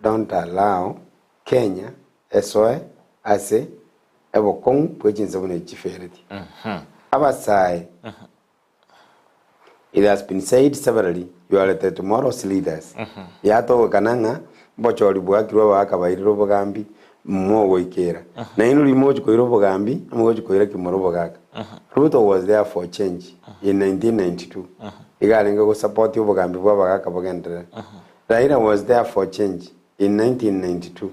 don't allow Kenya esoe ase ebokong'u bwe chinse buna echi chiferetie. Abasae, it has been said severally, you are the tomorrow's leaders. Yatogokana ng'a mbochori bwakirwe abagaka bairire obogambi mogoikera. Nainwe riria mogochi koira obogambi, mogochi koira ki more obogaka. Ruto was there for change in 1992. Iga arenge gosupport obogambi bwa abagaka bogenderere. Raila was there for change in 1992.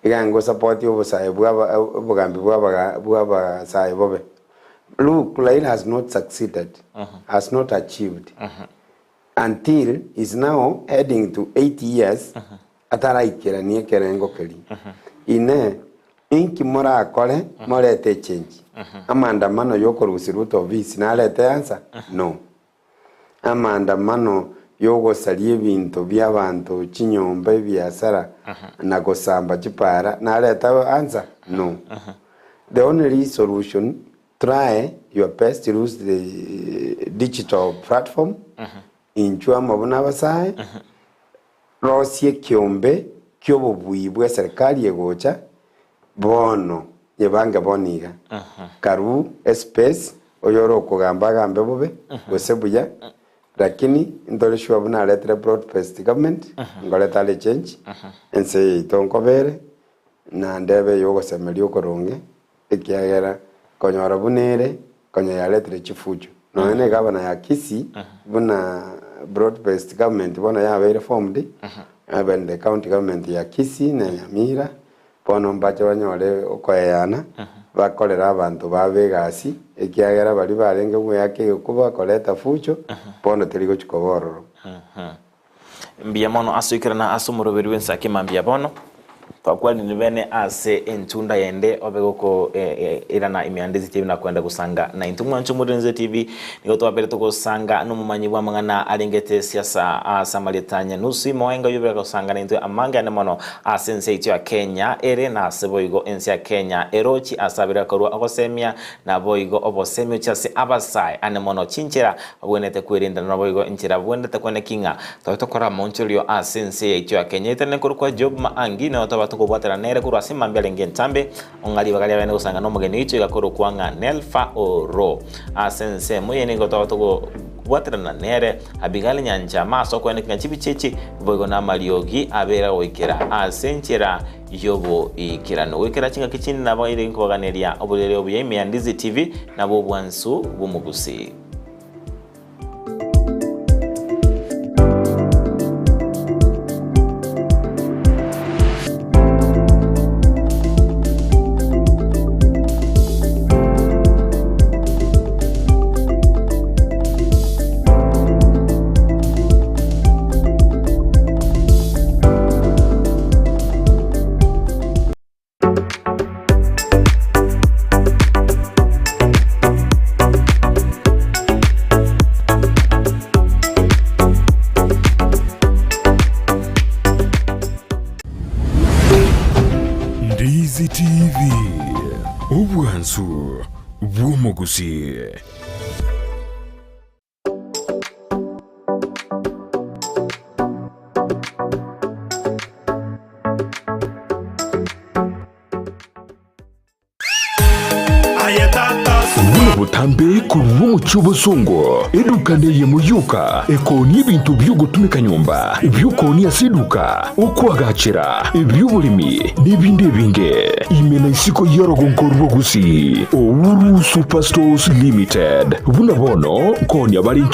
Iga arenge gosupport obosae bwa obogambi bwa abaga bwa abasae bobe. Look, Raila has not succeeded, has not achieved until is now heading to 8 years ataraikerania ekerengo keria. Inee, inki morakore morete echange? Amaandamano yokorusia Ruto ofisi narete answer? No. Amaandamano yogosaria ebinto biabanto, chinyomba, ebiasara na gosamba chipara narete answer? No. The only solution try your best use the digital platform inchwe amo buna abasae Rosie ekeombe ki'obobui bw'eserekari egocha bono, nyebange bono iga. Karuu espace, oyore okogamba agambe bobe gose buya, lakini ntore sure buna aretire broad based government, nkoreta are change, ense yaito nkobere, naende ebe eyogosemeria okoronge, ekiagera konyora buna ere, konya yaretire chifujo. Nonya na egavana ya Kisii, buna broad based government bono yabeire formed, even the county government ya Kisii na Nyamira, bono mbache banyore okoeyana, bakorere abanto babo egasi, ekiagera baria barenge goeaka egekuba koreta fujo, bono teri gochi koba ororo. Mbuya mono ase oikerana ase omoroberi bw'ensaki mambia bono. Twakwanire bene ase entunda yende obe goko irana ime ya Ndizi TV na kwenda gosanga na intwe mwanche omoriri TV nigo twabere togosanga nomomanyi bw'amang'ana arengete siasa ase amarieta Nyanusi Moenga oyio obere gosanga na intwe amange ane mono ase ense yaito ya Kenya ere na ase boigo ense ya Kenya erochi ase abere akorwa ogosemia Naboigo obosemi oche ase abasae ane mono chinchera babwenerete kwerenda, naboigo enchera babwenerete kweneki ng'a tobe tokora amaonchorerio ase ense yaito ya Kenya. Etene korokwa Job Maangi nero toba tokobwatana nere korwa ase mambia arenge entambe, ong'a ribaga riabene gosanga nomogeni oito iga korokwa ng'a Nelfa Oro. Ase ensemo eye nigo toba tokobwaterana nere Abigail Nyanchama ase okweneki ng'a chibicha echi boigo namariogi abere goikera ase enchera y'oboikeranu. Goikera chingaki chinde nabaeire nkobaganeria oborere obuya ime ya Ndizi TV nabwo obwansu bw'omogusii. Omwansu bw'omogusii. Buna botambe korwa omochie obosongo, eduka neyemo yoka ekoonia ebinto bi'ogotumeka nyomba, ebi'okoonia ase eduka, okoagachera, ebi'oboremi, na ebinde ebinge. Ime na isiko y'orogongo rwa Gusii, Uhuru Superstores Limited. Buna bono nkoonia bare inche.